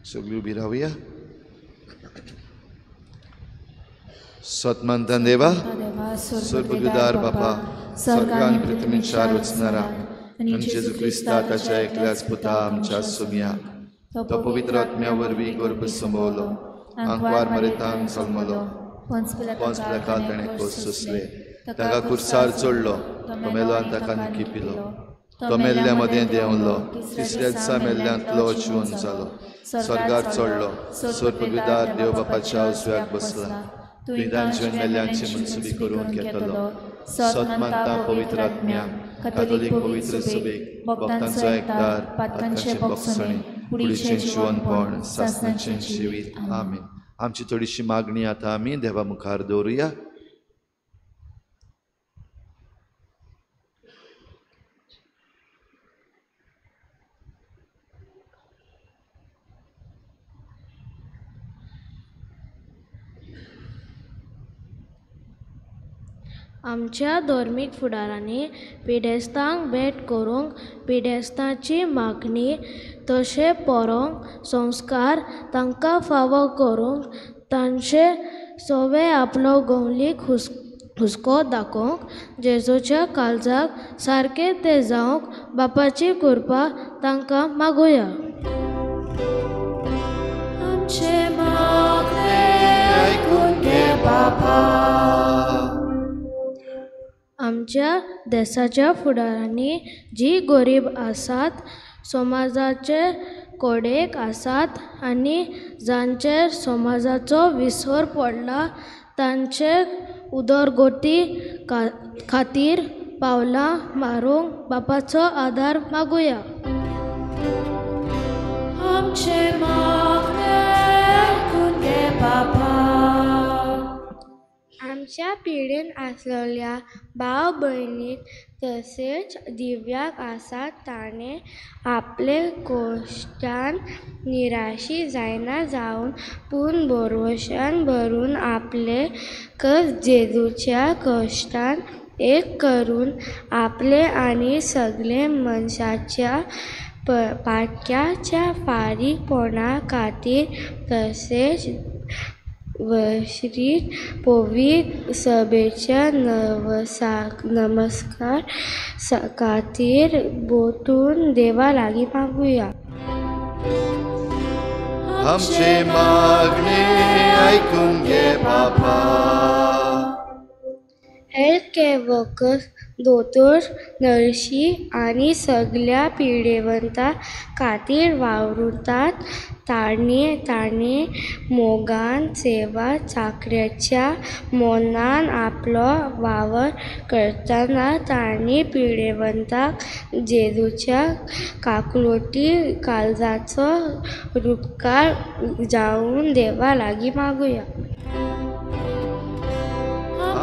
सगळीं उबी रावया. सतमानता देवा, सर्वगुदार बापा, स्वर्गान पृथ्वीच्या रचणारा आनी जेजू क्रिस्ता ताच्या एकल्याच पुता आमच्या सुमया, तो पवित्र आत्म्या वरवीं गर्भ संभवलो, आंकवार मरेतान जल्मलो, पोंस पिलातान ताणें खोस सोंसले, ताका खुर्सार चडलो, तो मेलो आनी ताका निकिपिलो, तो मेल्ल्या मदें देंवलो, तिसऱ्या दिसा मेल्ल्यांतलो जिवन जालो, स्वर्गार चडलो, सर्वगुदार देव बापाच्या उजव्याक बसला, तुवें मेल्ल्यांची मनसुबी करून घेतलो. सत मानता पवित्र आत्म्या, कातोलीक पवित्र सभेक, भक्तांचो एकदार, पातकांचे बक्षणे कुडीचें जिवनपण सासणाचें जिवीत. आमेन. आमची थोडीशी मागणी आतां आमी देवा मुखार दवरुया. आमच्या धर्मीक फुडारांनी पिडेस्तांक भेट करूंक पिडेस्तांची मागणी तशें परोंक संस्कार तांकां फावो करूंक तांचे सवे आपलो गवलीक हुस्को दाखोवंक जेजूच्या काळजाक सारकें तें जावंक बापाची कृपा तांकां मागुया. आमचें मागणें आयकून घे बापा. आमच्या देसाच्या फुडारांनी जी गरीब आसात, समाजाचे कोडेक आसात आनी जांचेर समाजाचो विसर पडला तांचे उदरगती खातीर पावलां मारूंक बापाचो आदार मागुया. आमचें मागणें आयकून घे बापा. आमच्या पिडेन आसलेल्या भाव भयणीक तशेंच दिव्याक आसात ताणें आपले कोश्टान निराशी जायना जावन पूण भरवशान भरून आपले कश्ट जेजूच्या कश्टान एक करून आपले आनी सगळे मनशाच्या पाटक्याच्या फारीकपणा खातीर तशेंच वश्रीत पवित्र सभेच्या नमस्कार खातीर बोतून देवा लागीं मागुया. आमचें मागणें आयकून घे बापा. हेल्थ केअर वर्कर्स, दोतोर, नर्शी आनी सगल्या पिडेवंता खातीर वावुरतात तांणी तांणी मोगान सेवा चाकऱ्याच्या मनान आपलो वावर करतना तांणी पिडेवंताक जेजूच्या काकलोटी काळजाचो रुपकार जावन देवा लागीं मागुया.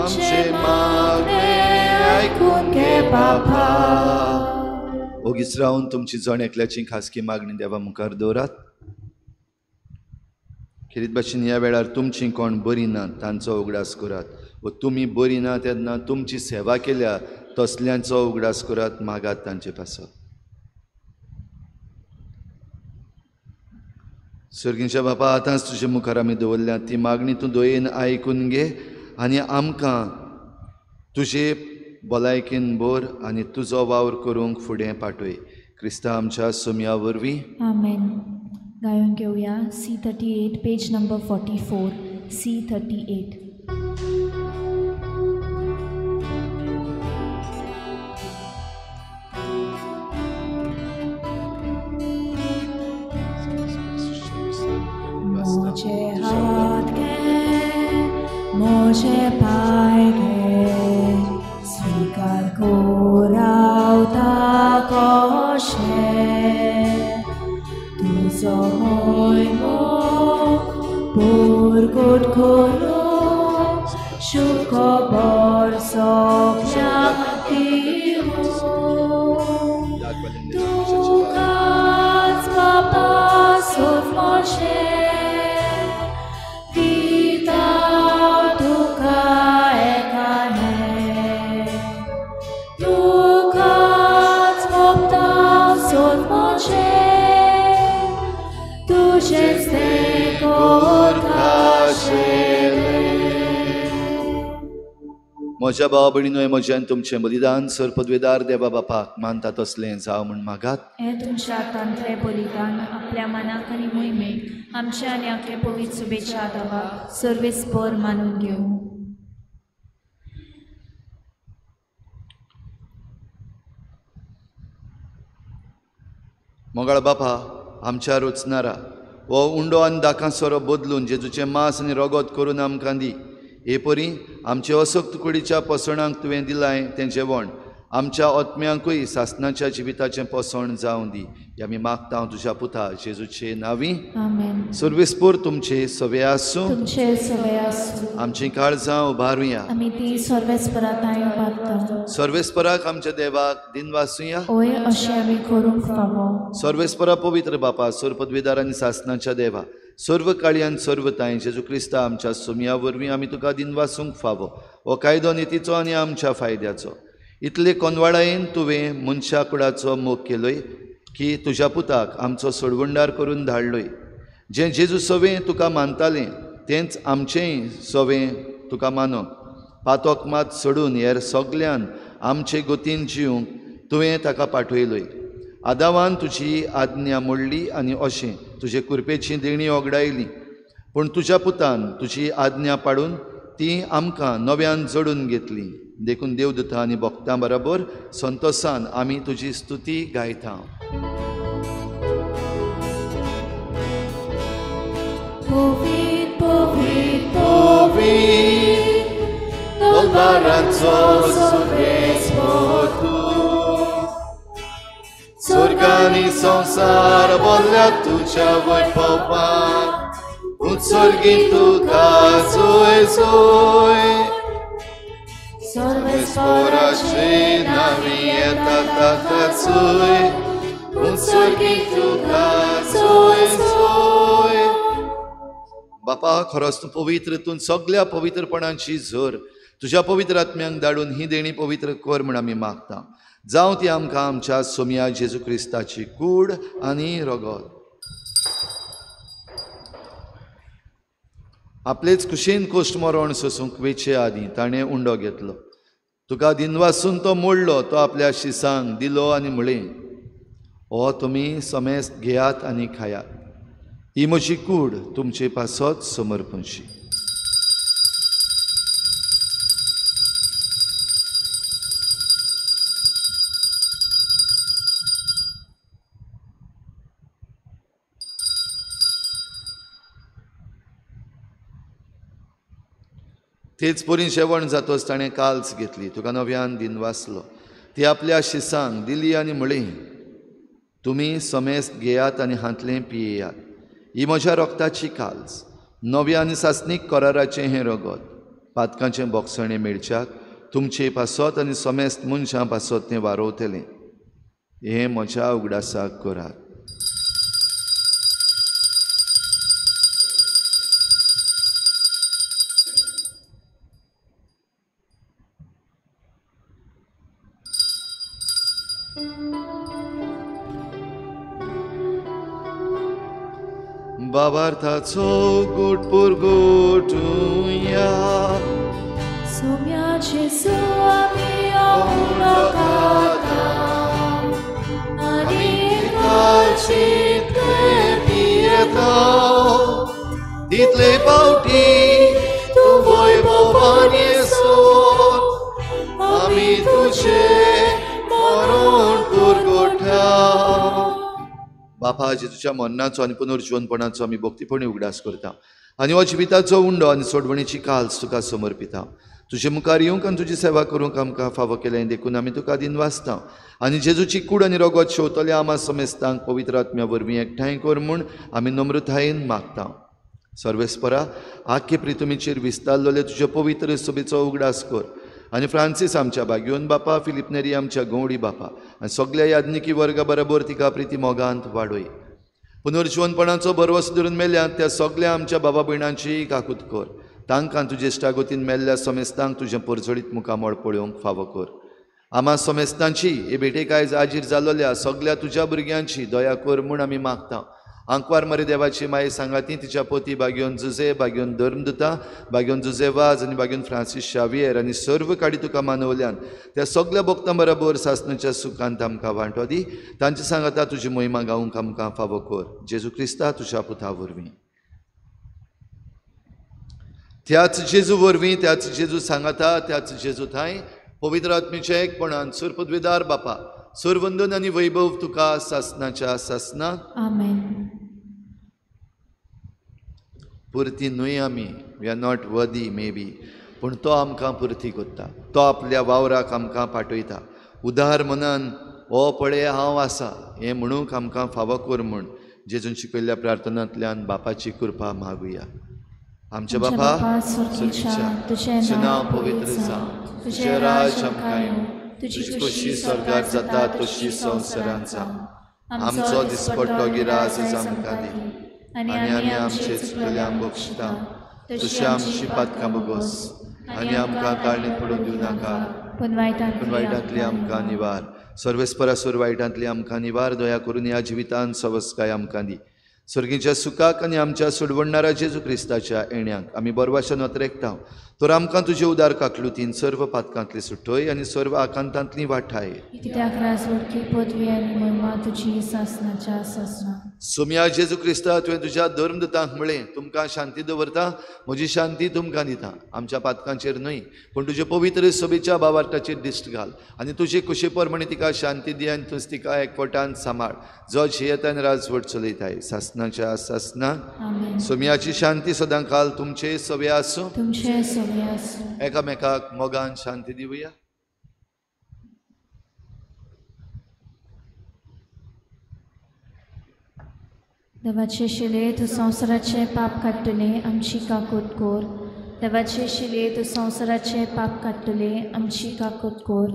आमचें मागणें आयकून घे बापा. ओगीच रावन तुमची जण एकल्याची खासगी मागणी देवा मुखार दवरात. खेरीत भाशेन ह्या वेळार तुमची कोण बरी ना तांचो उगडास करात व तुमी बरी ना तेन्ना तुमची सेवा केल्या तसल्यांचो उगडास करात, मागात तांचे पासत. सर्गींच्या बापा, आतांच तुजे मुखार आमी दवरल्या ती मागणी तूं दयेन आयकून घे आनी आमकां तुजे भलायकेन भर आनी तुजो वावर करूंक फुडें पाठय. क्रिस्ता आमच्या सोम्या वरवीं. आमेन. गायोन घेवया C38 page number 44. C38. मोजे हात घे, मोजे पाय घे, स्वीकार कोरावता कशे तुजो मोयमो पुरगुट करूं शुखबर सगळ्यांक दिवूं. तुकाच बापा सोद मोजे दिता तुका एकाने, तुकाच मोगता सोद मोजे तुजेच तें करताशेलें. म्हज्या भाव भयणीनो, म्हज्यान तुमचें बलिदान सर पदवेदार देवा बापाक मानता तसलें जावं म्हूण मागात. हें तुमच्या हातांतलें बलिदान आपल्या मनाक आनी मोहिमेक आमच्या आनी आपले पवित्र शुभेच्छा आदावाक सर्वेस्पर मानून घेवं. मोगाळ बापा, आमच्या रोचनारा हो उंडो आनी दाकां सोरो बदलून जेजूचें मांस आनी रगत करून आमकां दी. हे परी आमचे असक्त कुडीच्या पसणांक तुवें दिलाय तें जेवण आमच्या आत्म्यांकूय सासनाच्या जिविताचें पोसण जावं दी. आमी मागता तुज्या पुता जेजूचे नांवी. आमेन. सर्वेस्पोर तुमचे सवे आसूं. तुमचे सवे आसूं. आमची काळजां उबारुया. आमी ती सर्वेस्परा तांय उबारता. सर्वेस्पराक आमच्या देवाक दिनवासुया. ओय अशें आमी करूंक फावो. सर्वेस्परा पवित्र बापा, सर्व पदवीदार आनी सासनाच्या देवा, सर्व काळयान सर्व तांय जेजू क्रिस्ता आमच्या सोमया वरवीं आमी तुका दिनवासूंक फावो. हो कायदो नितीचो आनी आमच्या फायद्याचो. इतले कोनवाडायेन तुवें मनशा कुडाचो मोग केलोय की तुज्या पुताक आमचो सोडवणदार करून धाडलोय. जें जेजू सवें तुका मानतालें तेंच आमचेंय सवें तुका मानोंक. पातोक मात सोडून हेर सगल्यान आमचे गोतीन जिवंक तुवें ताका पाठयलोय. आदावान तुजी आज्ञा मोडली आनी अशें तुजे कुरपेची देणी ओगडायली, पूण तुज्या पुतान तुजी आज्ञा पाडून ती आमकां नव्यान जोडून घेतली. देखून देवदूतां आनी भक्तां बरोबर संतोसान आमी तुजी स्तुती गायता. पवित्र पवित्र पवित्र तलवारांचो सर्वेस्पर तूं, स्वर्गानी संवसार बोल्ल्या तुज्या वैभवान, उत्सर्गी तुका जोय जोय. सर्वेस्पराचे नांवी येता ताकाचोय, उत्सर्गी तुका जोय जोय. बापा, खरोच तूं पवित्र, तूं सगल्या पवित्रपणाची झर. तुज्या पवित्र आत्म्यांक धाडून ही देणी पवित्र कर म्हूण आमी मागता. जावं ती आमकां आमच्या सोमया जेजू क्रिस्ताची कूड आनी रगत. आपलेच कुशीन कोश्ट मरण सोसूंक वेचे आदीं ताणें उंडो घेतलो. तुका दिनवासून तो मोडलो, तो आपल्या शिसांक दिलो आनी म्हळें, हो तुमी समेस्त घेयात आनी खायात, ही म्हजी कूड तुमचे पासत समर्पणशी. तेच परी जेवण जातोच ताणें काल्स घेतली, तुका नव्यान दिनवासलो, ती आपल्या शिसांक दिली आनी म्हळें, तुमी समेस्त घेयात आनी हांतलें पियेयात, ही म्हज्या रक्ताची काल्स, नव्या आनी सासणीक कराराचें हें रगत, पातकांचें बोगसणें मेळच्याक तुमचे पासत आनी समेस्त मनशां पासत तें वारोवतलें. हें म्हज्या उगडासाक करात. बाबार्थाचो गुट पुरगुटुया, सोम्या जेजू आमी उलोवता आनी कालचितले पियेता, तितले पावटी तूं वैभवान येसर आमी तुजें मरण पुरगुटा. बापा, जेजूच्या मरणाचो आनी पुनर्जिवनपणाचो आमी भक्तीपणी उगडास करता आनी हो जिविताचो उंडो आनी सोडवणीची काल्स तुका समर्पिता. तुजे मुखार येवंक आनी तुजी सेवा करूंक आमकां फावो केलें देखून आमी तुका दिनवासता. आनी जेजूची कूड आनी रगत शेवतल्या आमा समेस्तांक पवित्र आत्म्या वरवीं एकठांय कर म्हूण आमी नम्रतायेन मागता. सर्वेस्परा, आख्खे प्रितुमीचेर विस्तारलेले तुज्या पवित्र सभेचो उगडास कर आनी फ्रांसीस आमच्या बाग्योन बापा, फिलीप नेरी आमच्या गवडी बापा आनी सगल्या याज्ञिकी वर्गा बरोबर तिका प्रिती मोगांत वाडय. पुनर्जिवनपणाचो भरवस धरून मेल्यात त्या सगल्या आमच्या बाबा भयणांची काकूत कर. तांकां तुजे इश्टागतीन मेल्ल्या समेस्तांक तुजें परजळीत मुखामळ पळोवंक फावो कर. आमा समेस्तांची हे भेटेक आयज आजीर जालोल्या सगल्या तुज्या भुरग्यांची दया कर म्हूण आमी मागता. आंकवार मरे देवाची माये सांगाती तिच्या पोती बाग्योन जुजे, बाग्योन धर्मदुता, बाग्योन जुजे वाज आनी बाग्योन फ्रांसीस शावियर आनी सर्व काडी तुका मानवल्यान त्या सगल्या भक्तां बरोबर सासणाच्या सुखांत आमकां वांटो दी. तांचे सांगाता तुजी मोहिमा गावंक आमकां फावो कर. जेजू क्रिस्ता तुज्या पुता वरवीं. त्याच जेजू वरवीं, त्याच जेजू सांगाता, त्याच जेजू थांय पवित्र आत्मेच्या एकपणान सुरपदवेदार बापा, सुरवंदन आनी वैभव तुका सासणाच्या सासना. आमेन. पुरती न्हय आमी, we are not worthy maybe, पूण तो आमकां पुरती करता. तो आपल्या वावराक आमकां पाठयता. उदार मनान हो पळय हांव आसा हें म्हणूंक आमकां फावो कर म्हूण जेजून शिकयल्ल्या प्रार्थनांतल्यान बापाची कृपा मागुया. आमच्या बापा स्वर्गीच्या, तुजें नांव पवित्र जावं, तुजें राज आमकां येवं, तुजी खोशी स्वर्गार जाता तशी संवसारांत जावं. आमचो दिसपट्टो गिरास आमकां दी आनी आमी आमचे चुकल्यांक बक्षिता तशी आमची पातकां बोगोस आनी आमकां काळणीत पडून दिवं नाका, पूण वायटांतली आमकां निवार. सर्वेस्परासूर वायटांतली आमकां निवार. दया करून ह्या जिवितान सवस्काय आमकां दी. स्वर्गीच्या सुखाक आनी आमच्या सोडवणणारा जेजू क्रिस्ताच्या येण्याक आमी बरवाशेन अत्रेकता. तर आमकां तुजे उदार काकलुतीन सर्व पातकांतली सुटय आनी सर्व आकांतांतली वाठाय. सोम्या जेजू क्रिस्ता, तुवें तुज्या धर्मदूतांक म्हळें, तुमकां शांती दवरता, म्हजी शांती तुमकां दिता. आमच्या पातकांचेर न्हय पूण तुजे पवित्र सभेच्या भावार्थाचेर दिश्ट घाल आनी तुजे कुशे प्रमाणे तिका शांती दी आनी तूंच तिका एकवटान सांबाळ, जो जियेता आनी राजवट चलयताय सासनाच्या सासना. सोम्याची शांती सदां काल तुमचे सवे आसूं. एकामेकाक मोगान शांती दिवया. देवाचे शिले तूं संवसाराचें पाप काडटलें आमची काकूत कोर. देवाचे शिले तूं संवसाराचें पाप काडटलें आमची काकूत कोर.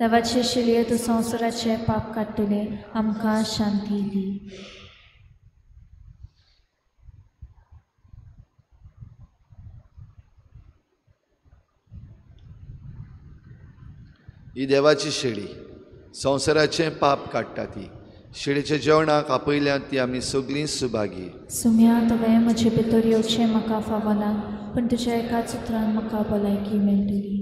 देवाचे शिले तूं संवसाराचें पाप काडटलें आमकां शांती दी. ही देवाची शेळी संवसाराचें पाप काडटा. ती शेळीच्या जेवणाक आपयल्यात ती आमी सगळीं सुभागी. सुम्या, तुवें म्हजे भितर येवचें म्हाका फावना, पूण तुज्या एकाच उतरान म्हाका भलायकी मेळटली.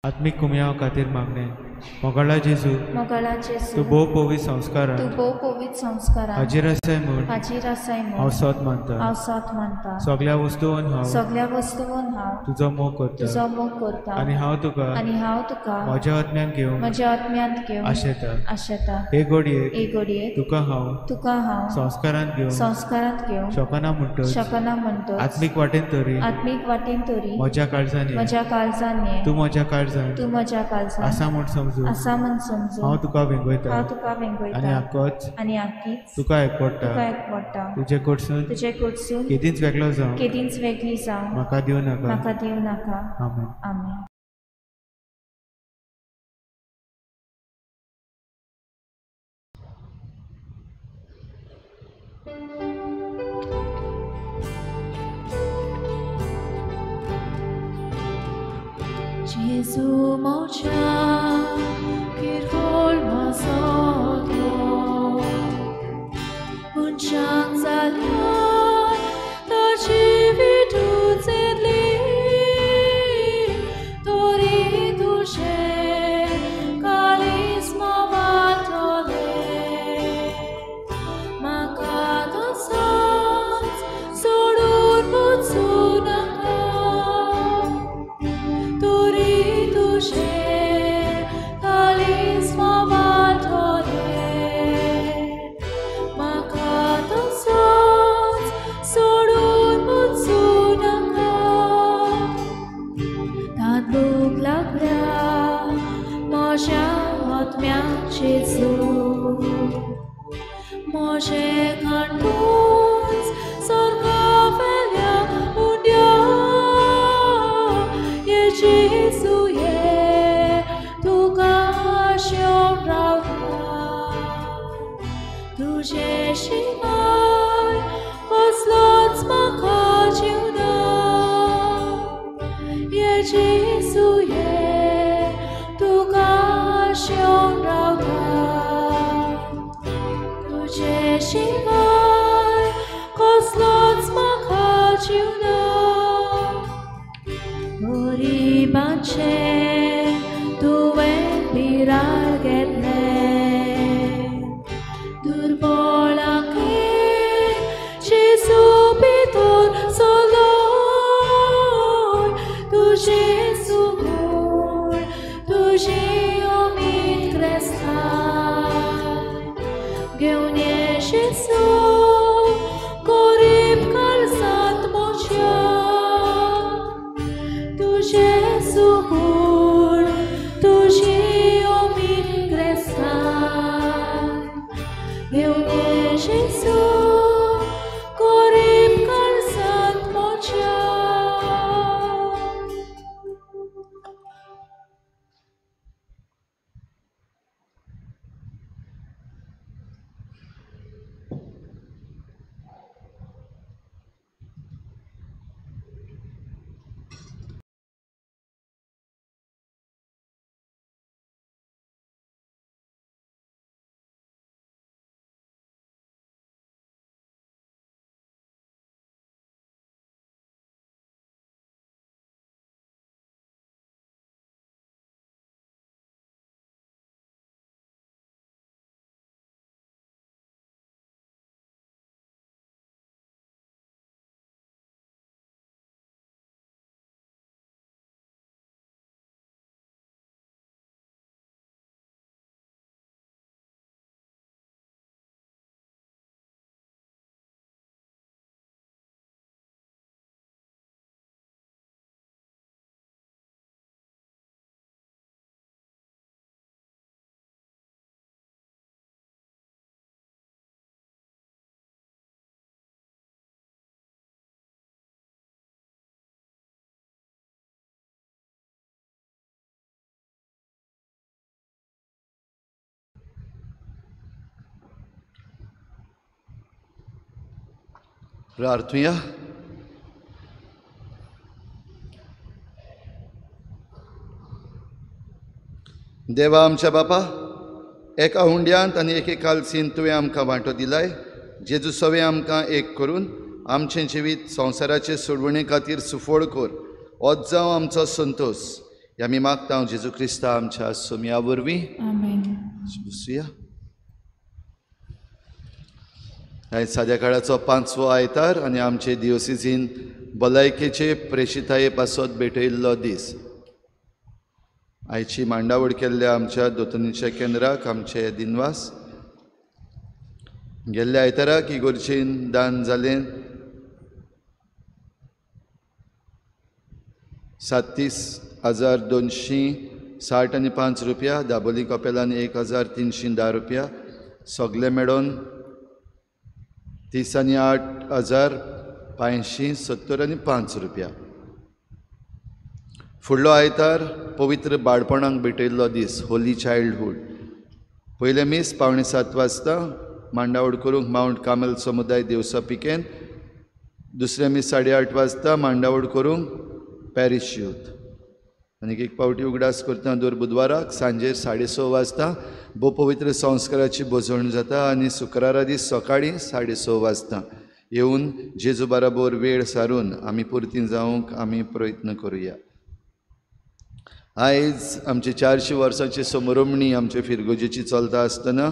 आत्मीक कुमयाव खातीर मागणें. मोगाळा जेजू, तूं भोव पवित्र संस्कारान हाजीर आसाय म्हूण हांव सोत मानता. सगळ्या वस्तून हांव तुजो मोग करता आनी हांव तुका म्हज्या आत्म्यांत घेवंक आशेता. हे घडयेक तुका हांव संस्कारांत घेवंक शकना म्हणटच आत्मीक वाटेन तरी म्हज्या काळजान ये, तूं म्हज्या काळजान आसा म्हूण समजून हांव तुका वेंगयता आनी आकीच तुका एकवटा. तुजे कडसून केदींच वेगळो जावं म्हाका दिवं नाका. आमेन. आमेन. Gesù mocha kirhol masoto unchang zalian ta chivitu zedli tori dushe kalisma vatole makato sans sorun mutsunaka tori dushe kalisma vatole makato sans sorun mutsunaka Tadluk lagla Moshe otmya Jesu Moshe kantuns sorgavelya undia Ye Jesu ye tuka shion ravna Tuje shimai koslots makachiuna Ye Jesu ye घेवन ये जेजू गोरीब काळजांत म्हज्या तुजें सुगूर तुजी उमेद क्रिस्तान घेवन ये जेजू गोरीब काळजांत म्हज्या. प्रार्थुया. देवा आमच्या बापा, एका हुंड्यांत आनी एके कालसीन तुवें आमकां वांटो दिलाय. जेजू सवें आमकां एक करून आमचें जिवीत संवसाराचे सोडवणे खातीर सुफळ कर. होच जावं आमचो संतोश. आमी मागता जेजू क्रिस्ता आमच्या सोम्या वरवीं. आमेन. बसुया. आयज साद्या काळाचो 5वो आयतार आनी आमचे दियोसिजीन भलायकेचे प्रेशिताये पासत भेटयल्लो दीस. आयची मांडावळ केल्ल्या आमच्या दोतोनीच्या केंद्राक आमचे दिनवास. गेल्ल्या आयताराक इगोर्जेन दान जालें 37,265 रुपया. दाबोली कपेलान 1,310 रुपया. सगळे मेळोन 38,575 रुपया. फुडलो आयतार पवित्र बाळपणाक भेटयल्लो दीस, होली चायल्डहूड. पयलें मीस 6:45 वाजता मांडावळ करूंक मावंट कार्मेल समुदाय देवसा पिकेन. दुसरें मीस 8:30 वाजता मांडावळ करूंक पॅरिश यूथ. आनीक एक पावटी उगडास करता, दर बुधवाराक सांजेर 6:30 वाजता भोव पवित्र संस्काराची भोजवण जाता आनी शुक्रारा दीस सकाळीं 6:30 वाजता येवन जेजू बराबर वेळ सारून आमी पुरती जावंक आमी प्रयत्न करुया. आयज आमचे 400 वर्सांची समरमणी आमचे फिरगोजेची चलता आसतना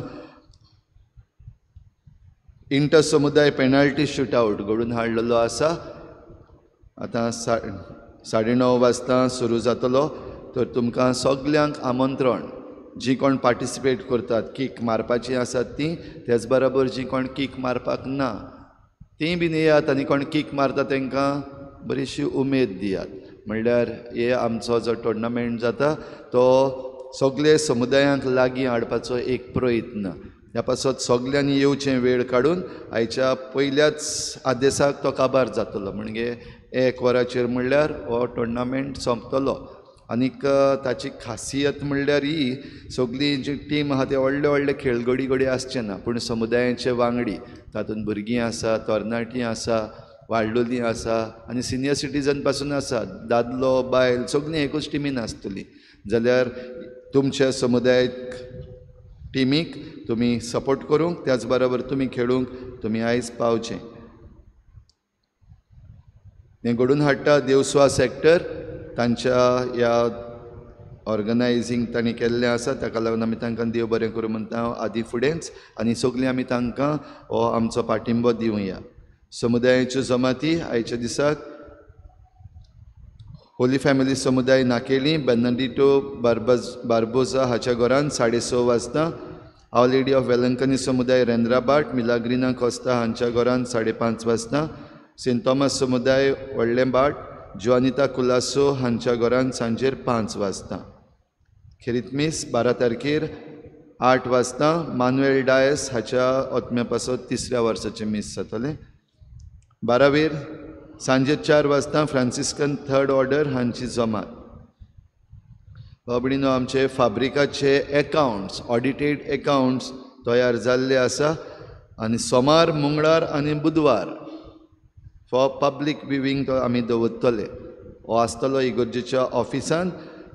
इंटर समुदाय पेनल्टी शूटआवट घडून हाडलेलो आसा. आतां 9:30 वाजता सुरू जातलो. तर तुमकां सगल्यांक आमंत्रण, जी कोण पार्टिसिपेट करतात कीक मारपाची आसात ती, त्याच बराबर जी कोण कीक मारपाक ना तीं बीन येयात आनी कोण कीक मारता तांकां बरीशी उमेद दियात. म्हणल्यार हे आमचो जो टोर्नामेंट जाता तो सगळे समुदायांक लागीं हाडपाचो एक प्रयत्न. ह्या पासत सगल्यांनी येवचें वेळ काडून आयच्या पयल्याच आदेसाक तो काबार जातलो. म्हणजे 1 वराचेर म्हणल्यार हो टोर्नामेंट सोंपतलो. आनीक ताची खासियत म्हणल्यार ही सगळी जी टीम आहा ते व्हडले व्हडले खेळगडी गडी आसचे ना, पूण समुदायाचे वांगडी, तातूंत भुरगीं आसा, तरणाटीं आसा, वाडलोलीं आसा आनी सिनियर सिटीजन पासून आसा, दादलो बायल सगळीं एकूच टिमीन आसतली. जाल्यार तुमच्या समुदायक टिमीक तुमी सपोर्ट करूंक, त्याच बरोबर तुमी खेळूंक तुमी आयज पावचें. हें घडून हाडटा देवस्वा सेक्टर, तांच्या ह्या ऑर्गनायजींग तांणी केल्लें आसा, ताका लागून आमी तांकां देव बरें करूं म्हणटा आदी फुडेंच आनी सगळीं आमी तांकां हो आमचो पाठिंबो दिवया. समुदायाच्यो जमाती आयच्या दिसाक होली फॅमिली समुदाय नाकेली बेर्नांडिटो बार्बोजा हाच्या घरान 6:30 वाजता, Our lady of Velankanni समुदाय रेंद्राबाट मिलाग्रिना कोस्ता हांच्या घरान 5:30 वाजता. सेंट थॉमस समुदाय व्हडलें बाट जुआनिता कुलासो हांच्या घरान सांजेर 5 वाजता. खेरीत मीस 12 तारखेर 8 वाजता मानुएल डायस हाच्या ओत्म्या पासत 3ऱ्या वर्साचें मीस जातलें. 12वेर सांजे 4 वाजता फ्रांसिस्कन थर्ड ऑर्डर हांची जमात. बाबडीनो आमचे फाब्रिकाचे एकाउंट्स ऑडिटेड एकाउंट्स तयार जाल्ले आसा आनी सोमार मंगळार आनी बुधवार फॉर पब्लीक विवींग तो आमी दवरतले. हो आसतलो इगर्जेच्या ऑफिसान.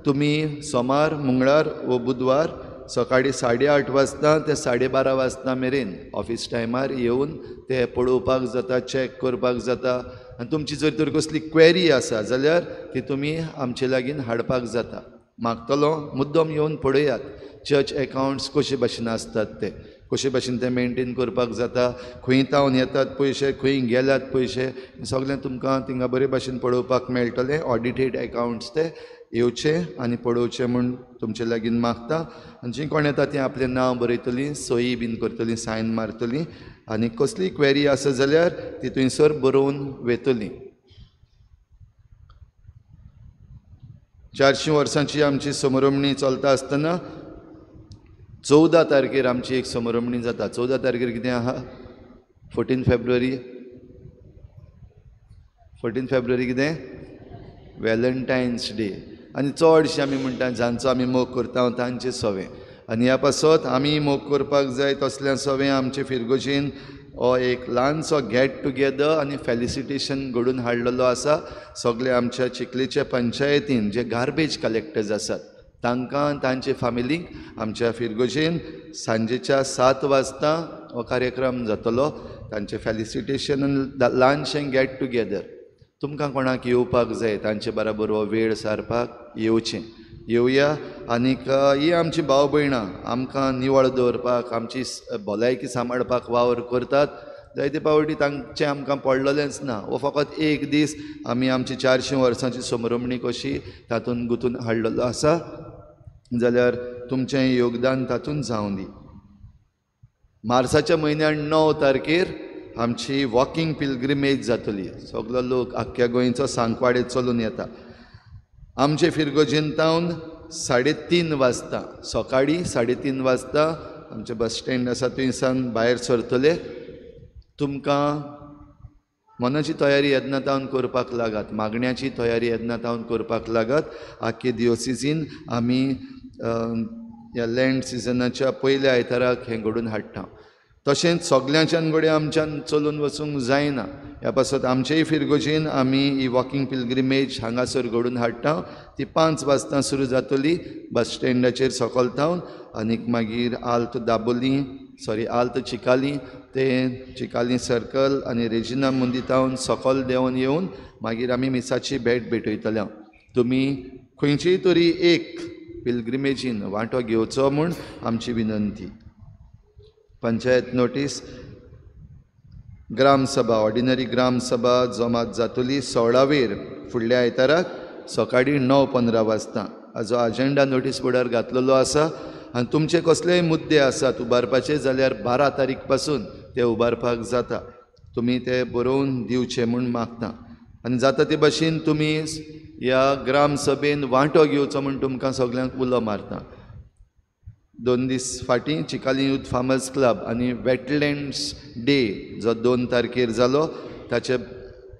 तुमी सोमार मंगळार वो बुधवार सकाळी 8:30 वाजता ते 12:30 वाजता मेरेन ऑफिस टायमार येवन ते पळोवपाक जाता, चॅक करपाक जाता आनी तुमची जर तर कसली क्वेरी आसा जाल्यार ती तुमी आमचे लागीं हाडपाक जाता. मागतलो मुद्दम येवन पळयात चर्च एकाउंट्स कशे भाशेन आसतात, ते कशे भाशेन ते मेनटेन करपाक जाता, खंय तावन येतात पयशे, खंय गेल्यात पयशे, सगळें तुमकां थिंगा बरे भाशेन पळोवपाक मेळटलें. ऑडिटेड एकाउंट्स ते येवचे आनी पळोवचे म्हूण तुमचे लागीं मागता. आनी जी कोण येता ती आपलें नांव बरयतलीं, सही बीन करतलीं, सायन मारतलीं आनी कसली क्वेरी आसा जाल्यार ती थंयसर बरोवन वेतली. 400 वर्सांची आमची समरमणी चलता आसतना 14 तारखेर आमची एक समरमणी जाता. 14 तारखेर कितें आहा? 14 फेब्रुवारी. 14 फेब्रुवारी कितें? Valentine's day. आनी चडशे आमी म्हणटा जांचो आमी मोग करता तांचे सवें आनी ह्या पासत आमी मोग करपाक जाय तसल्या सवें आमचे फिरगोजेन हो एक ल्हानसो गेट टुगेदर आनी फेलिसिटेशन घडून हाडलेलो आसा. सगळे आमच्या चिखलेच्या पंचायतीन जे गार्बेज कलेक्टर्स आसात तांकां तांचे फामिलीक आमच्या फिरगोजेन सांजेच्या 7 वाजता हो कार्यक्रम जातलो. तांचें फेलिसिटेशन आनी ल्हानशें गेट टुगेदर. तुमकां कोणाक येवपाक जाय तांचे बराबर हो वेळ सारपाक येवचें, येवया. आनीक ही आमची भाव भयणां आमकां निवळ दवरपाक, आमची भलायकी सांबाळपाक वावर करतात. जायते पावटी तांचें आमकां पडलेलेंच ना. हो फकत एक दीस आमी आमची 400 वर्सांची समरमणी कशी तातूंत गुंतून हाडलेलो आसा जाल्यार तुमचें योगदान तातूंत जावं दी. मार्साच्या म्हयन्यान 9 तारखेर आमची वॉकिंग पिलग्रिमेज जातली. सगलो लोक आख्ख्या गोंयचो सांकवाडे चलून येता. आमचे फिरगोजेन तावन 3:30 वाजता सकाळी 3:30 वाजता आमचें बस स्टँड आसा थंयसान भायर सरतले. तुमकां मनाची तयारी येदना तावन करपाक लागात, मागण्याची तयारी येदना तावन करपाक लागात. आख्खे दियोसिजीन आमी ह्या लँड सिजनाच्या पयल्या आयताराक हें घडून हाडटा. तशेंच सगल्यांच्यान घडये आमच्यान चलून वचूंक जायना, ह्या पासत आमचेय फिरगोजेन आमी ही वॉकिंग पिलग्रिमेज हांगासर घडून हाडटा. ती 5 वाजता सुरू जातली बस स्टँडाचेर सकयल थावन आनीक मागीर आल्त दाबोली सॉरी आल्त चिकाली ते चिकाली सर्कल आनी रेजिना मुंदी थावन सकयल देंवन येवन मागीर आमी मिसाची भेट भेटयतले. तुमी खंयचीय तरी एक पिलग्रिमेजीन वांटो घेवचो म्हूण आमची विनंती. पंचायत नोटीस. ग्रामसभा ऑर्डिनरी ग्रामसभा जमात जातली 16वेर फुडल्या आयताराक सकाळी 9:15 वाजता. हाजो अजेंडा नोटीस बोर्डार घातलेलो आसा आनी तुमचे कसलेय मुद्दे आसात उबारपाचे जाल्यार 12 तारीख पासून ते उबारपाक जाता. तुमी ते बरोवन दिवचे म्हूण मागता आनी जाता ते भाशेन तुमी ह्या ग्रामसभेन वांटो घेवचो म्हूण तुमकां सगल्यांक उलो मारता. 2 दीस फाटीं चिकाली यूथ फार्मर्स क्लब आनी वेटलँड्स डे जो 2 तारखेर जालो ताचे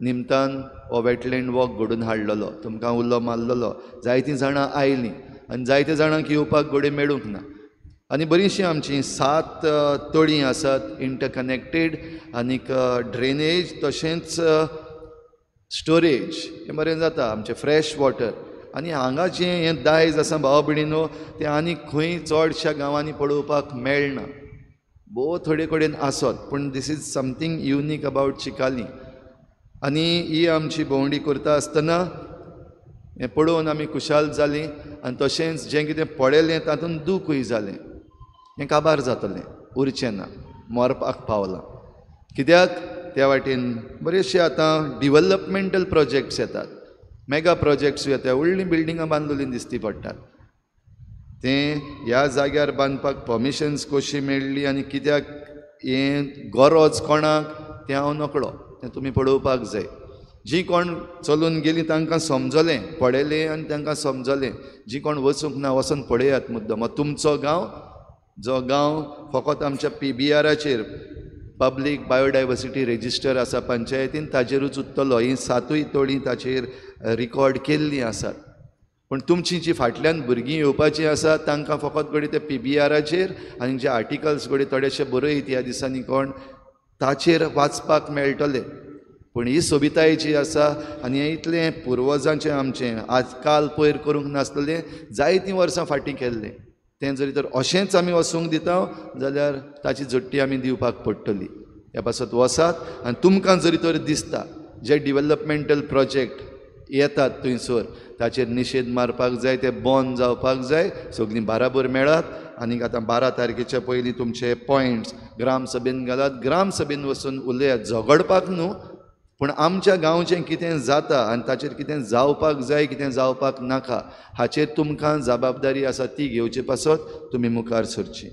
निमतान हो वेटलँड वॉक घडून हाडलेलो. तुमकां उलो मारलेलो, जायतीं जाणां आयलीं आनी जायते जाणांक येवपाक घडये मेळूंक ना. आनी बरीचशीं आमचीं 7 तळीं आसात इंटरकनेक्टेड आनीक ड्रेनेज तशेंच स्टोरेज हें बरें जाता आमचें फ्रेश वॉटर. आनी हांगा जें हें दायज आसा भाव भयणीनो तें आनी खंय चडश्या गांवांनी पळोवपाक मेळना. भोव थोडे कडेन आसत पूण this is something unique about Chicalim. आनी ही आमची भोंवडी करता आसतना हें पळोवन आमी खुशाल जालीं आनी तशेंच जें कितें पळयलें तातूंत दुखूय जालें. हें काबार जातलें, उरचें ना, मरपाक पावलां. कित्याक त्या वाटेन बरेचशे आतां डिवलपमेंटल प्रोजेक्ट्स येतात, मेगा प्रोजेक्ट्स येतात, व्हडलीं बिल्डिंगां बांदलेलीं दिसती पडटात. तें ह्या जाग्यार बांदपाक पर्मिशन्स कशी मेळ्ळी आनी कित्याक हें गरज कोणाक तें हांव नकळो, तें तुमी पळोवपाक जाय. जी कोण चलून गेली तांकां समजलें, पळयलें आनी तांकां समजलें. जी कोण वचूंक ना वचून पळयात मुद्दम. तुमचो गांव जो गांव फकत आमच्या PBRाचेर पब्लीक बायोडायवर्सिटी रेजिस्टर आसा पंचायतीन ताजेरूच उरतलो. हीं सातूय तोळीं ताचेर रिकॉर्ड केल्लीं आसात. पूण तुमची जी फाटल्यान भुरगीं येवपाचीं आसा तांकां फकत घडये ते PBRाचेर आनी जे आर्टिकल्स घडये थोडेशे बरयत ह्या दिसांनी कोण ताचेर वाचपाक मेळटले. पूण ही सोबिताय जी आसा आनी हें इतलें पुर्वजांचें आमचें आज काल पयर करूंक नासलें, जायतीं वर्सां फाटीं केल्लें तें जरी तर अशेंच आमी वचूंक दिता जाल्यार ताची झडटी आमी दिवपाक पडटली. ह्या पासत वसात आनी तुमकां जरी तर दिसता जे डिवेलपमेंटल प्रोजेक्ट येतात थंयसर ताचेर निशेध मारपाक जाय, ते बंद जावपाक जाय. सगळीं बाराबर मेळात आनी आतां 12 तारखेच्या पयलीं तुमचे पॉयंट्स ग्रामसभेन घालात. ग्रामसभेन वचून उलयात, झगडपाक न्हू, पूण आमच्या गांवचें कितें जाता आनी ताचेर कितें जावपाक जाय कितें जावपाक नाका हाचेर तुमकां जबाबदारी आसा ती घेवचे पासत तुमी मुखार सरची.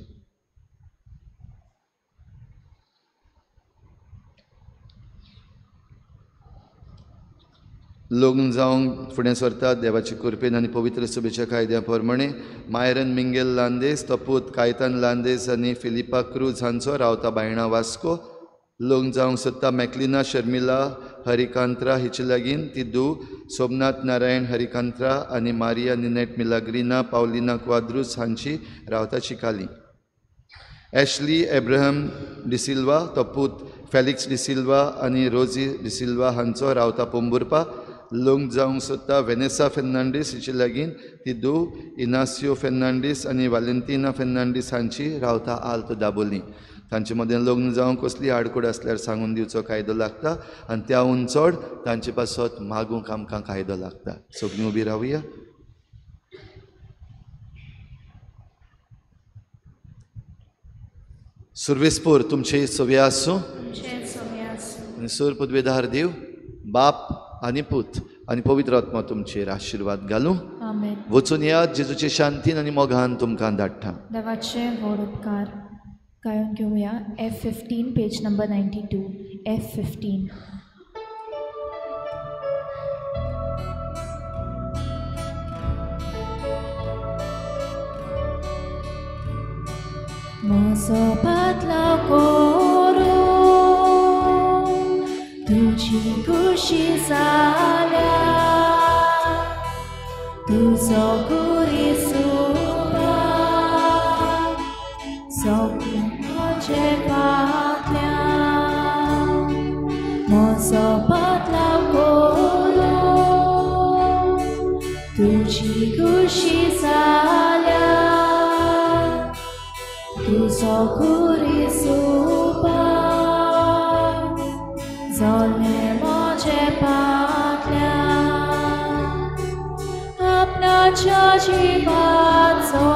लग्न जावंक फुडें सरतात देवाचे कृपेन आनी पवित्र सभेच्या कायद्या प्रमाणे मायरन मिंगेल लांदेस, तो पूत कायतान लांदेस आनी फिलिपा क्रूज हांचो, रावता बायणा वास्को. लग्न जावंक सोदता मॅकलिना शर्मिला हरिकांत्रा हिचे लागीं, ती दू सोमनाथ नारायण हरिकांत्रा आनी मारिया निनेट मिलाग्रिना पावलिना क्वाद्रूस हांची, रावता चिकाली. एशली एब्राहम डिसिल्वा, तो पूत फेलिक्स डिसिल्वा आनी रोजी डिसिल्वा हांचो, रावता पोंबुर्पा. लग्न जावंक सोदता वेनेसा फेर्नांडीस हिचे लागीं, ती दू इनासियो फेर्नांडीस आनी वालेंतिना फेर्नांडीस हांची, रावता आल्त दाबोली. तांचे मदें लग्न जावंक कसली आडखळ आसल्यार सांगून दिवचो कायदो लागता आनी त्याहून चड तांचे पासत मागूंक आमकां कायदो लागता. सगळीं उबी रावया. सुर्वेसपूर तुमचे सवे आसूं आनी सूर पदवेदार देव बाप आनी पूत आनी पवित्र आत्मा तुमचेर आशिर्वाद घालूं. वचून यात जेजूचे शांतीन आनी मोगान तुमकां धाडटा. देवाचे व्हड उपकार. गायन घेवया F15 page number 92. F15. म्हजो बदलाव करूं तुजी खुशी जाल्या, तुजो कुरिसुपा सगळें म्हजे फाटल्यान. म्हजो बदलाव करूं तुजी खुशी जाल्या, तुजो कुरिसुपा जालें म्हजे फाटल्यान. आपणाच्या जिवाचो